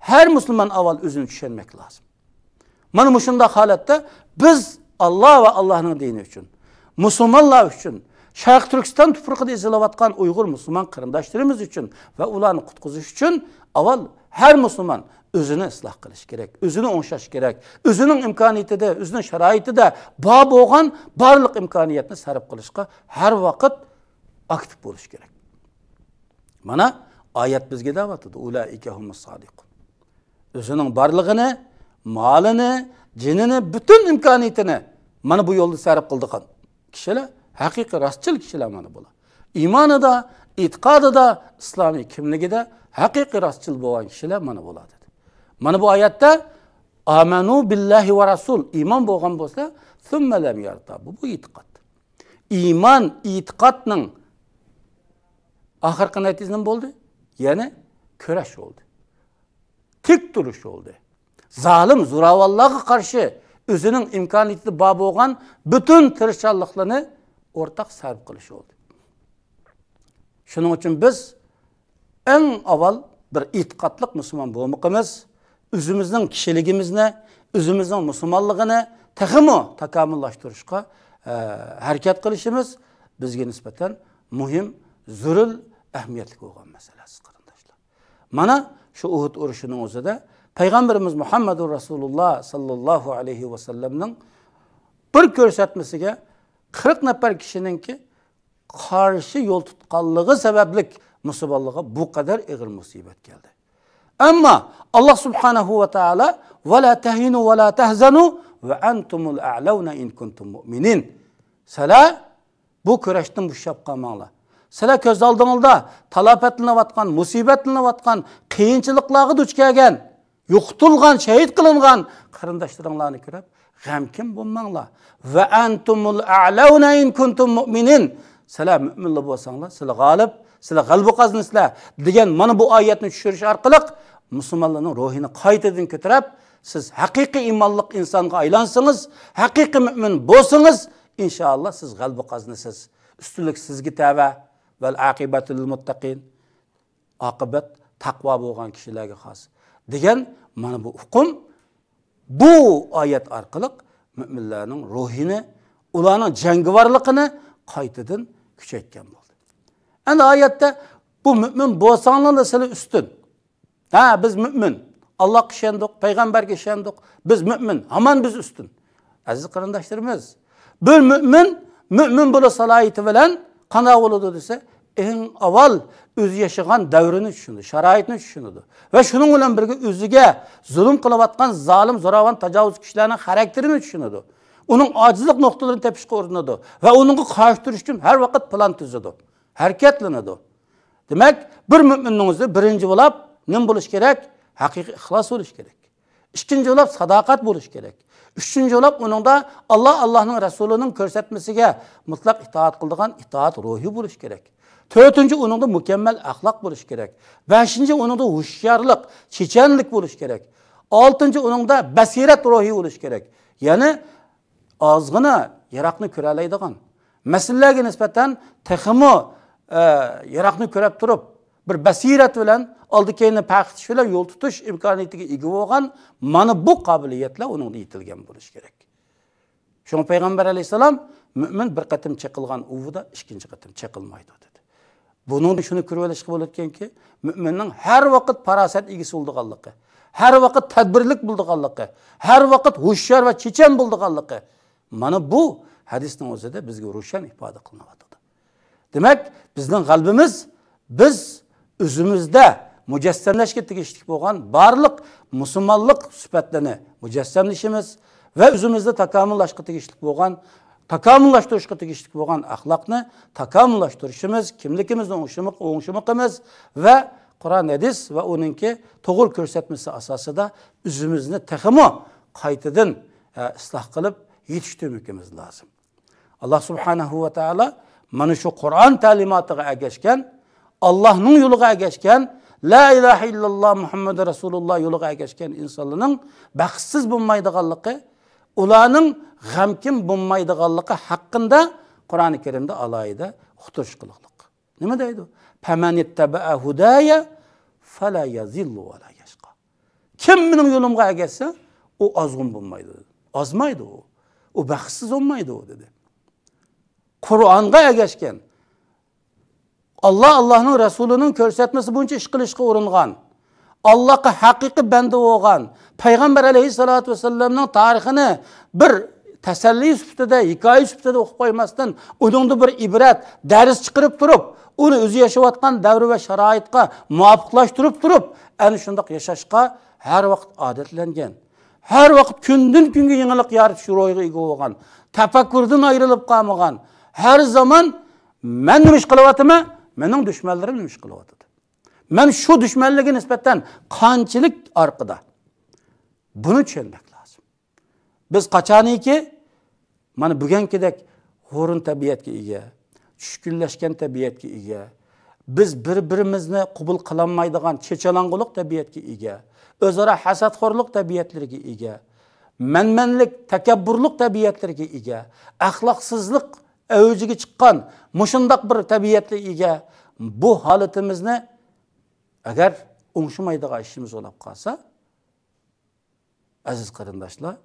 ھەر مۇسۇلمان ئاۋۋال ئۆزىنى چۈشەنمەك لازىم. مانا مۇشۇنداق ھالەتتە بىز ئاللا ۋە ئاللانىڭ دىنى ئۈچۈن، مۇسۇلمانلار ئۈچۈن، شەرقىي تۈركىستان تۇپرىقىدا ئېزىلىۋاتقان ئۇيغۇر مۇسۇلمان قېرىنداشلىرىمىز ئۈچۈن ۋە ئۇلارنى قۇتقۇزۇش ئۈچۈن ئاۋۋال ھەر مۇسۇلمان ئۆزىنى ئىسلاھ قىلىشى كېرەك، ئۆزىنى ئوڭشاش كېرەك، ئۆزىنىڭ ئىمكانىيىتىدە، ئۆزىنىڭ شارائىتىدە بار بولغان بارلىق ئىمكانىيەتنى سەرپ قىلىشقا ھەر ۋاقىت ئاكتىپ بولۇش كېرەك. مانا ئايەت بىزگە دەۋاتىدۇ، «ئۇلائىكە ھۇمۇس سادىقۇن.» ئۆزىنىڭ بارلىقىنى، مالىنى، جېنىنى، پۈتۈن ئىمكانىيىتىنى مانا بۇ يولدا سەرپ قىلىدىغان كىشىلەر، ھەقىقىي راستچىل كىشىلەر مانا بۇلار. ئىمانىدا، ئېتىقادىدا، ئىسلامىي كىملىكىدە ھەقىقىي راستچىل بولغان كىشىلەر مانا بۇلار دېدى. مانا بۇ ئايەتتە «ئامەنۇ بىللاھى ۋە رەسۇل»، ئىمان بولغان بولسا، «سۇممە لەم يەرتابۇ»، بۇ ئېتىقاد. ئىمان، ئېتىقادنىڭ ئاخىرقى نەتىجىسى نېمە بولدى؟ يەنى كۈرەش بولدى. تىك تۇرۇش بولدى. زالىم، زوراۋانلارغا قارشى ئۆزىنىڭ ئىمكانىيىتىدە بار بولغان پۈتۈن تىرىشچانلىقلىرىنى ئورتاق سەرپ قىلىش بولدى. شۇنىڭ ئۈچۈن بىز ئەڭ ئاۋۋال بىر ئېتىقادلىق مۇسۇلمان بولمىقىمىز، ئۆزىمىزنىڭ كىشىلىكىمىزنى، ئۆزىمىزنىڭ مۇسۇلمانلىقىنى تېخىمۇ تاكامۇللاشتۇرۇشقا، ئە، ھەرىكەت قىلىشىمىز بىزگە نىسبەتەن مۇھىم، زۆرۈر ئەھمىيەتلىك بولغان مەسىلە، ئەزىز قېرىنداشلار. مانا شۇ ئۇھۇد ئۇرۇشىنىڭ ئۆزىدە پەيغەمبىرىمىز مۇھەممەدۇر رەسۇلۇللا ساللاللاھۇ ئەلەيھى ۋەسەللەمنىڭ بىر كۆرسەتمىسىگە قىرىق نەپەر كىشىنىڭكى قارشى يول تۇتقانلىقى سەۋەبلىك مۇسۇلمانلارغا بۇ قەدەر ئېغىر مۇسىبەت كەلدى. ئەمما ئاللا سۇبھانەھۇ ۋە تائالا، «ۋە لا تەھىنۇ ۋە لا تەھزەنۇ ۋە ئەنتۇمۇل ئەئلەۋنە ئىن كۇنتۇم مۇئمىنىن.» سىلەر بۇ كۈرەشتىن بوشاپ قالماڭلار. سىلەر كۆز ئالدىڭلاردا تالاپەتلىنىۋاتقان، مۇسىبەتلىنىۋاتقان، قىيىنچىلىقلارغا دۇچ كەلگەن، يوقىتىلغان، شەھىد قىلىنغان قېرىنداشلىرىڭلارنى كۆرۈپ، غەمكىن بولماڭلار. ۋە ئەنتۇمۇل ئەئلەۋنە ئىن كۇنتۇم مۇئمىنىن. سىلەر مۆمىنلەر بولساڭلار، سىلەر غالىب، سىلەر غەلىبە قازىنىسىلەر دېگەن مانا بۇ ئايەتنى چۈشۈرۈش ئارقىلىق مۇسۇلمانلارنىڭ روھىنى قايتىدىن كۆتۈرۈپ، سىز ھەقىقىي ئىمانلىق ئىنسانغا ئايلانسىڭىز، ھەقىقىي مۆمىن بولسىڭىز، ئىنشائاللا سىز غەلىبە قازىنىسىز. ئۈستۈنلۈك سىزگە تەۋە. ۋەل ئاقىبەتۇ لىل مۇتتەقىن. ئاقىۋەت تەقۋا بولغان كىشىلەرگە خاس دېگەن مانا بۇ ئۇقۇم بۇ ئايەت ئارقىلىق مۆمىنلەرنىڭ روھىنى، ئۇلارنىڭ جەڭگىۋارلىقىنى قايتىدىن كۈچەيتكەن بولدى. ئەمدى ئايەتتە بۇ مۆمىن بولساڭلارلا سىلەر ئۈستۈن. ھە، بىز مۆمىن. ئاللاھقا ئىشەندۇق، پەيغەمبەرگە ئىشەندۇق. بىز مۆمىن، ھامان بىز ئۈستۈن. ئەزىز قېرىنداشلىرىمىز، بىر مۆمىن، مۆمىن بولۇش سالاھىيىتى بىلەن قانداق بولىدۇ دېسە، ئەڭ ئاۋۋال ئۆزى ياشىغان دەۋرنى چۈشىنىدۇ، شارائىتنى چۈشىنىدۇ. ۋە شۇنىڭ بىلەن بىرگە ئۆزىگە زۇلۇم قىلىۋاتقان زالىم، زوراۋان، تاجاۋۇزچى كىشىلەرنىڭ خاراكتېرىنى چۈشىنىدۇ. ئۇنىڭ ئاجىزلىق نۇقتىلىرىنى تېپىشقا ئۇرۇنىدۇ. ۋە ئۇنىڭغا قارشى تۇرۇش ئۈچۈن ھەر ۋاقىت پىلان تۈزىدۇ، ھەرىكەتلىنىدۇ. دېمەك، بىر مۆمىننىڭ ئۆزى بىرىنچى بولاپ نېمە بولۇش كېرەك؟ ھەقىقىي ئىخلاس بولۇش كېرەك. ئىككىنچى بولاپ ساداقەت بولۇش كېرەك. ئۈچىنچى بولاپ ئۇنىڭدا ئاللا، ئاللانىڭ رەسۇلىنىڭ كۆرسەتمىسىگە مۇتلەق ئىتائەت قىلىدىغان ئىتائەت روھى بولۇش كېرەك. تۆتىنچى ئۇنىڭدا مۇكەممەل ئەخلاق بولۇش كېرەك. بەشىنچى ئۇنىڭدا ھوشيارلىق، چېچەنلىك بولۇش كېرەك. ئالتىنچى ئۇنىڭدا بەسىرەت روھى بولۇش كېرەك. يەنى ئازغىنا يىراقنى كۆرەلەيدىغان، مەسىلىلەرگە نىسبەتەن تېخىمۇ، ئە، يىراقنى كۆرۈپ تۇرۇپ، بىر بەسىرەت بىلەن ئالدى كەينىنى پەرقىتىش بىلەن يول تۇتۇش ئىمكانىيىتىگە ئىگە بولغان مانا بۇ قابىلىيەتلەر ئۇنىڭدا يېتىلگەن بولۇشى كېرەك. شۇڭا پەيغەمبەر ئەلەيھىسسالام، مۆمىن بىر قېتىم چېقىلغان ئۇۋىدا ئىككىنچى قېتىم چېقىلمايدۇ، دېدى. بۇنىڭدىن شۇنى كۆرۈۋېلىشقا بولىدىكەنكى، مۆمىننىڭ ھەر ۋاقىت پاراسەت ئىگىسى بولىدىغانلىقى، ھەر ۋاقىت تەدبىرلىك بولىدىغانلىقى، ھەر ۋاقىت ھوشيار ۋە چېچەن بولىدىغانلىقى، مانا بۇ ھەدىسنىڭ ئۆزىدە بىزگە روشەن ئىپادە قىلىنىۋاتىدۇ. دېمەك، بىزنىڭ غەلىبىمىز، بىز ئۆزىمىزدە مۇجەسسەملەشكە تېگىشلىك بولغان بارلىق مۇسۇلمانلىق سۈپەتلىرىنى مۇجەسسەملىشىمىز ۋە ئۆزىمىزدە تاكامۇللاشقا تېگىشلىك بولغان، تاكامۇللاشتۇرۇشقا تېگىشلىك بولغان ئەخلاقنى تاكامۇللاشتۇرۇشىمىز، كىملىكىمىزنى ئوڭشىمىق-، ئوڭشىمىقىمىز ۋە قۇرئان، ھەدىس ۋە ئۇنىڭكى توغرا كۆرسەتمىسى ئاساسىدا ئۆزىمىزنى تېخىمۇ قايتىدىن، ئە، ئىسلاھ قىلىپ يېتىشتۈرمىكىمىز لازىم. ئاللا سۇبھانەھۇ ۋە تائالا مانا شۇ قۇرئان تەلىماتىغا ئەگەشكەن، ئاللانىڭ يولىغا ئەگەشكەن، لا ئىلاھە ئىللاللا مۇھەممەدۇ رەسۇلۇللا يولىغا ئەگەشكەن ئىنسانلارنىڭ بەختسىز بولمايدىغانلىقى، ئۇلارنىڭ غەمكىن بولمايدىغانلىقى ھەققىدە قۇرئانى كەرىمدە ئالاھىدە ئۇقتۇرۇش قىلىقلىق. نېمە دەيدۇ؟ فەمەنىتتەبەئە ھۇدايە فەلا يەزىللۇ ۋەلا يەشقا. كىم مېنىڭ يولۇمغا ئەگەشسە، ئۇ ئازغۇن بولمايدۇ، ئازمايدۇ ئۇ. ئۇ بەختسىز بولمايدۇ، دېدى. قۇرئانغا ئەگەشكەن، ئاللا، ئاللانىڭ رەسۇلىنىڭ كۆرسەتمىسى بويىچە ئىش قىلىشقا ئۇرۇنغان، ئاللاغا ھەقىقىي بەندە بولغان، پەيغەمبەر ئەلەيھىسسالاتۇ ۋەسسالامنىڭ تارىخىنى بىر تەسەللى سۈپىتىدە، ھېكايە سۈپىتىدە ئوقۇپ قويماستىن، ئۇنىڭدا بىر ئىبرەت، دەرس چىقىرىپ تۇرۇپ، ئۇنى ئۆزى ياشاۋاتقان دەۋر ۋە شارائىتقا مۇۋاپىقلاشتۇرۇپ تۇرۇپ، ئەنە شۇنداق ياشاشقا ھەر ۋاقىت ئادەتلەنگەن، ھەر ۋاقىت كۈندىن كۈنگە يېڭىلىق يارىتىش روھىغا ئىگە بولغان، تەپەككۇردىن ئايرىلىپ قالمىغان، ھەر زامان مەن نېمە ئىش قىلىۋاتىمەن، مېنىڭ دۈشمەنلىرىم نېمە ئىش قىلىۋاتىدۇ، مەن شۇ دۈشمەنلەرگە نىسبەتەن قانچىلىك ئارقىدا، بۇنى چۈشەنمەك لازىم. بىز قاچانكى مانا بۈگۈنكىدەك ھۇرۇن تەبىئەتكە ئىگە، چۈشكۈنلەشكەن تەبىئەتكە ئىگە، بىز بىر-بىرىمىزنى قوبۇل قىلالمايدىغان چېچىلاڭغۇلۇق تەبىئەتكە ئىگە، ئۆزئارا ھەسەتخورلۇق تەبىئەتلىرىگە ئىگە، مەنمەنلىك، تەكەببۇرلۇق تەبىئەتلىرىگە ئىگە، ئەخلاقسىزلىق ئەۋجىگە چىققان مۇشۇنداق بىر تەبىئەتكە ئىگە، بۇ ھالىتىمىزنى ئەگەر ئوڭشىمايدىغان ئىشىمىز بولۇپ قالسا، ئەزىز قېرىنداشلار،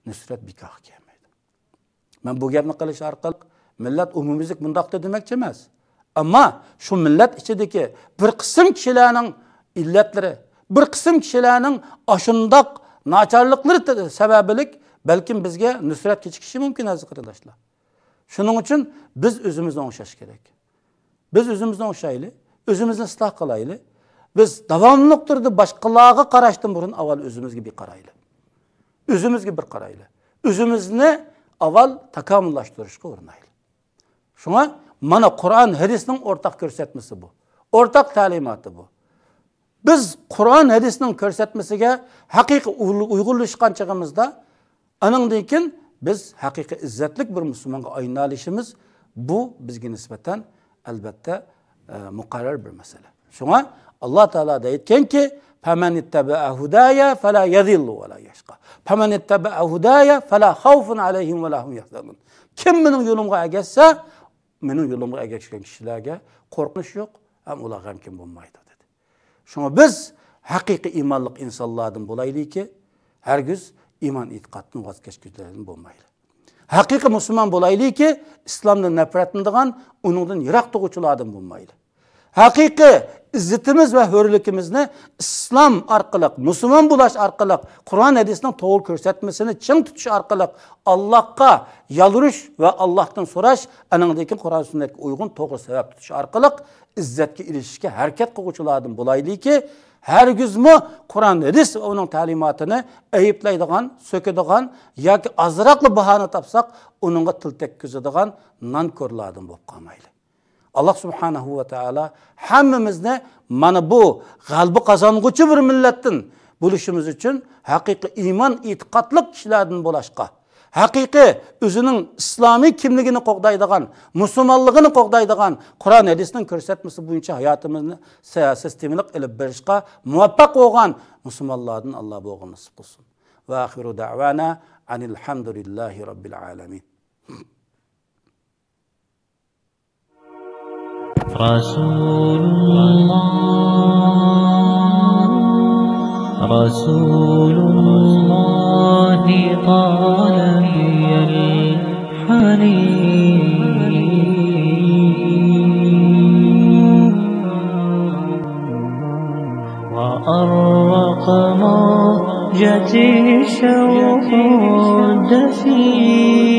نۇسرەت بىكارغا كەلمەيدۇ. مەن بۇ گەپنى قىلىش ئارقىلىق مىللەت ئومۇميۈزلۈك مۇنداقتۇر دېمەكچى ئەمەس. ئەمما شۇ مىللەت ئىچىدىكى بىر قىسىم كىشىلەرنىڭ ئىللەتلىرى، بىر قىسىم كىشىلەرنىڭ ئاشۇنداق ناچارلىقلىرى ت-، سەۋەبلىك بەلكىم بىزگە نۇسرەت كېچىكىشى مۇمكىن، ئەزىز قېرىنداشلار. شۇنىڭ ئۈچۈن بىز ئۆزىمىزنى ئوڭشاش كېرەك. بىز ئۆزىمىزنى ئوڭشايلى، ئۆزىمىزنى ئىسلاھ قىلايلى. بىز داۋاملىق تۈردە باشقىلارغا قاراشتىن بۇرۇن ئاۋۋال ئۆزىمىزگە بىر قارايلى. ئۆزىمىزگە بىر قارايلى. ئۆزىمىزنى ئاۋۋال تاكامۇللاشتۇرۇشقا ئۇرۇنايلى. شۇڭا مانا قۇرئان، ھەدىسنىڭ ئورتاق كۆرسەتمىسى بۇ. ئورتاق تەلىماتى بۇ. بىز قۇرئان، ھەدىسنىڭ كۆرسەتمىسىگە ھەقىقىي ئۇل-، ئۇيغۇنلىشقان چېغىمىزدا ئانىڭدىن كېيىن بىز ھەقىقىي ئىززەتلىك بىر مۇسۇلمانغا ئايلىنالىشىمىز، بۇ بىزگە نىسبەتەن، ئەلبەتتە، ئە، مۇقەررەر بىر مەسىلە. شۇڭا ئاللا تائالا دەيدىكەنكى، فَمَنِ اتَّبَعَ هُدَايَ فَلَا يَضِلُّ وَلَا يَشْقَى. فَمَنِ اتَّبَعَ هُدَايَ فَلَا خَوْفٌ عَلَيْهِمْ وَلَا هُمْ يَحْزَنُونَ. كىم مېنىڭ يولۇمغا ئەگەشسە، مېنىڭ يولۇمغا ئەگەشكەن كىشىلەرگە قورقۇنچ يوق، ھەم ئۇلار غەمكىن بولمايدۇ، دېدى. شۇڭا بىز ھەقىقىي ئىمانلىق ئىنسانلاردىن بولايلىكى، ھەرگىز ئىمان ئېتىقادتىن ۋاز كەچكۈچىلەردىن بولمايلى. ھەقىقىي مۇسۇلمان بولايلىكى، ئىسلامدىن نەپرەتلىنىدىغان، ئۇنىڭدىن يىراق تۇرغۇچىلاردىن بولمايلى. ھەقىقىي ئىززىتىمىز ۋە ھۆرلۈكىمىزنى ئىسلام ئارقىلىق، مۇسۇلمان بولاش ئارقىلىق، قۇرئان ھەدىسنىڭ توغرا كۆرسەتمىسىنى چىڭ تۇتۇش ئارقىلىق، ئاللاھقا يالۋۇرۇش ۋە ئاللاھتىن سوراش، ئانىڭدىن كېيىن قۇرئان سۈننەتكە ئۇيغۇن توغرا سەۋەب تۇتۇش ئارقىلىق ئىززەتكە ئېرىشىشكە ھەرىكەت قىلغۇچىلاردىن بولايلىكى، ھەرگىزمۇ قۇرئان ھەدىس ۋە ئۇنىڭ تەلىماتىنى ئەيىبلەيدىغان، سۆكىدىغان ياكى ئازراقلا باھانە تاپساق، ئۇنىڭغا تىل تەگكۈزىدىغان نانكورلاردىن بولۇپ قالمايلى. ئاللا سۇبھانەھۇ ۋە تائالا ھەممىمىزنى مانا بۇ غەلىبە قازانغۇچى بىر مىللەتتىن بولۇشىمىز ئۈچۈن ھەقىقىي ئىمان ئېتىقادلىق كىشىلەردىن بولاشقا، ھەقىقىي ئۆزىنىڭ ئىسلامىي كىملىكىنى قوغدايدىغان، مۇسۇلمانلىقىنى قوغدايدىغان، قۇرئان ھەدىسنىڭ كۆرسەتمىسى بويىچە ھاياتىمىزنى سى-، سىستېمىلىق ئېلىپ بېرىشقا مۇۋەپپەق بولغان مۇسۇلمانلاردىن ئاللا بولغىنى نېسىپ قىلسۇن. ۋە ئاخىرۇ دەئۋانا ئەنىل ھەمدۇلىللاھى رەببىل ئالەمىن. رسول الله، رسول الله طال بي الحنين. وأرق موجتي شوق الدفين.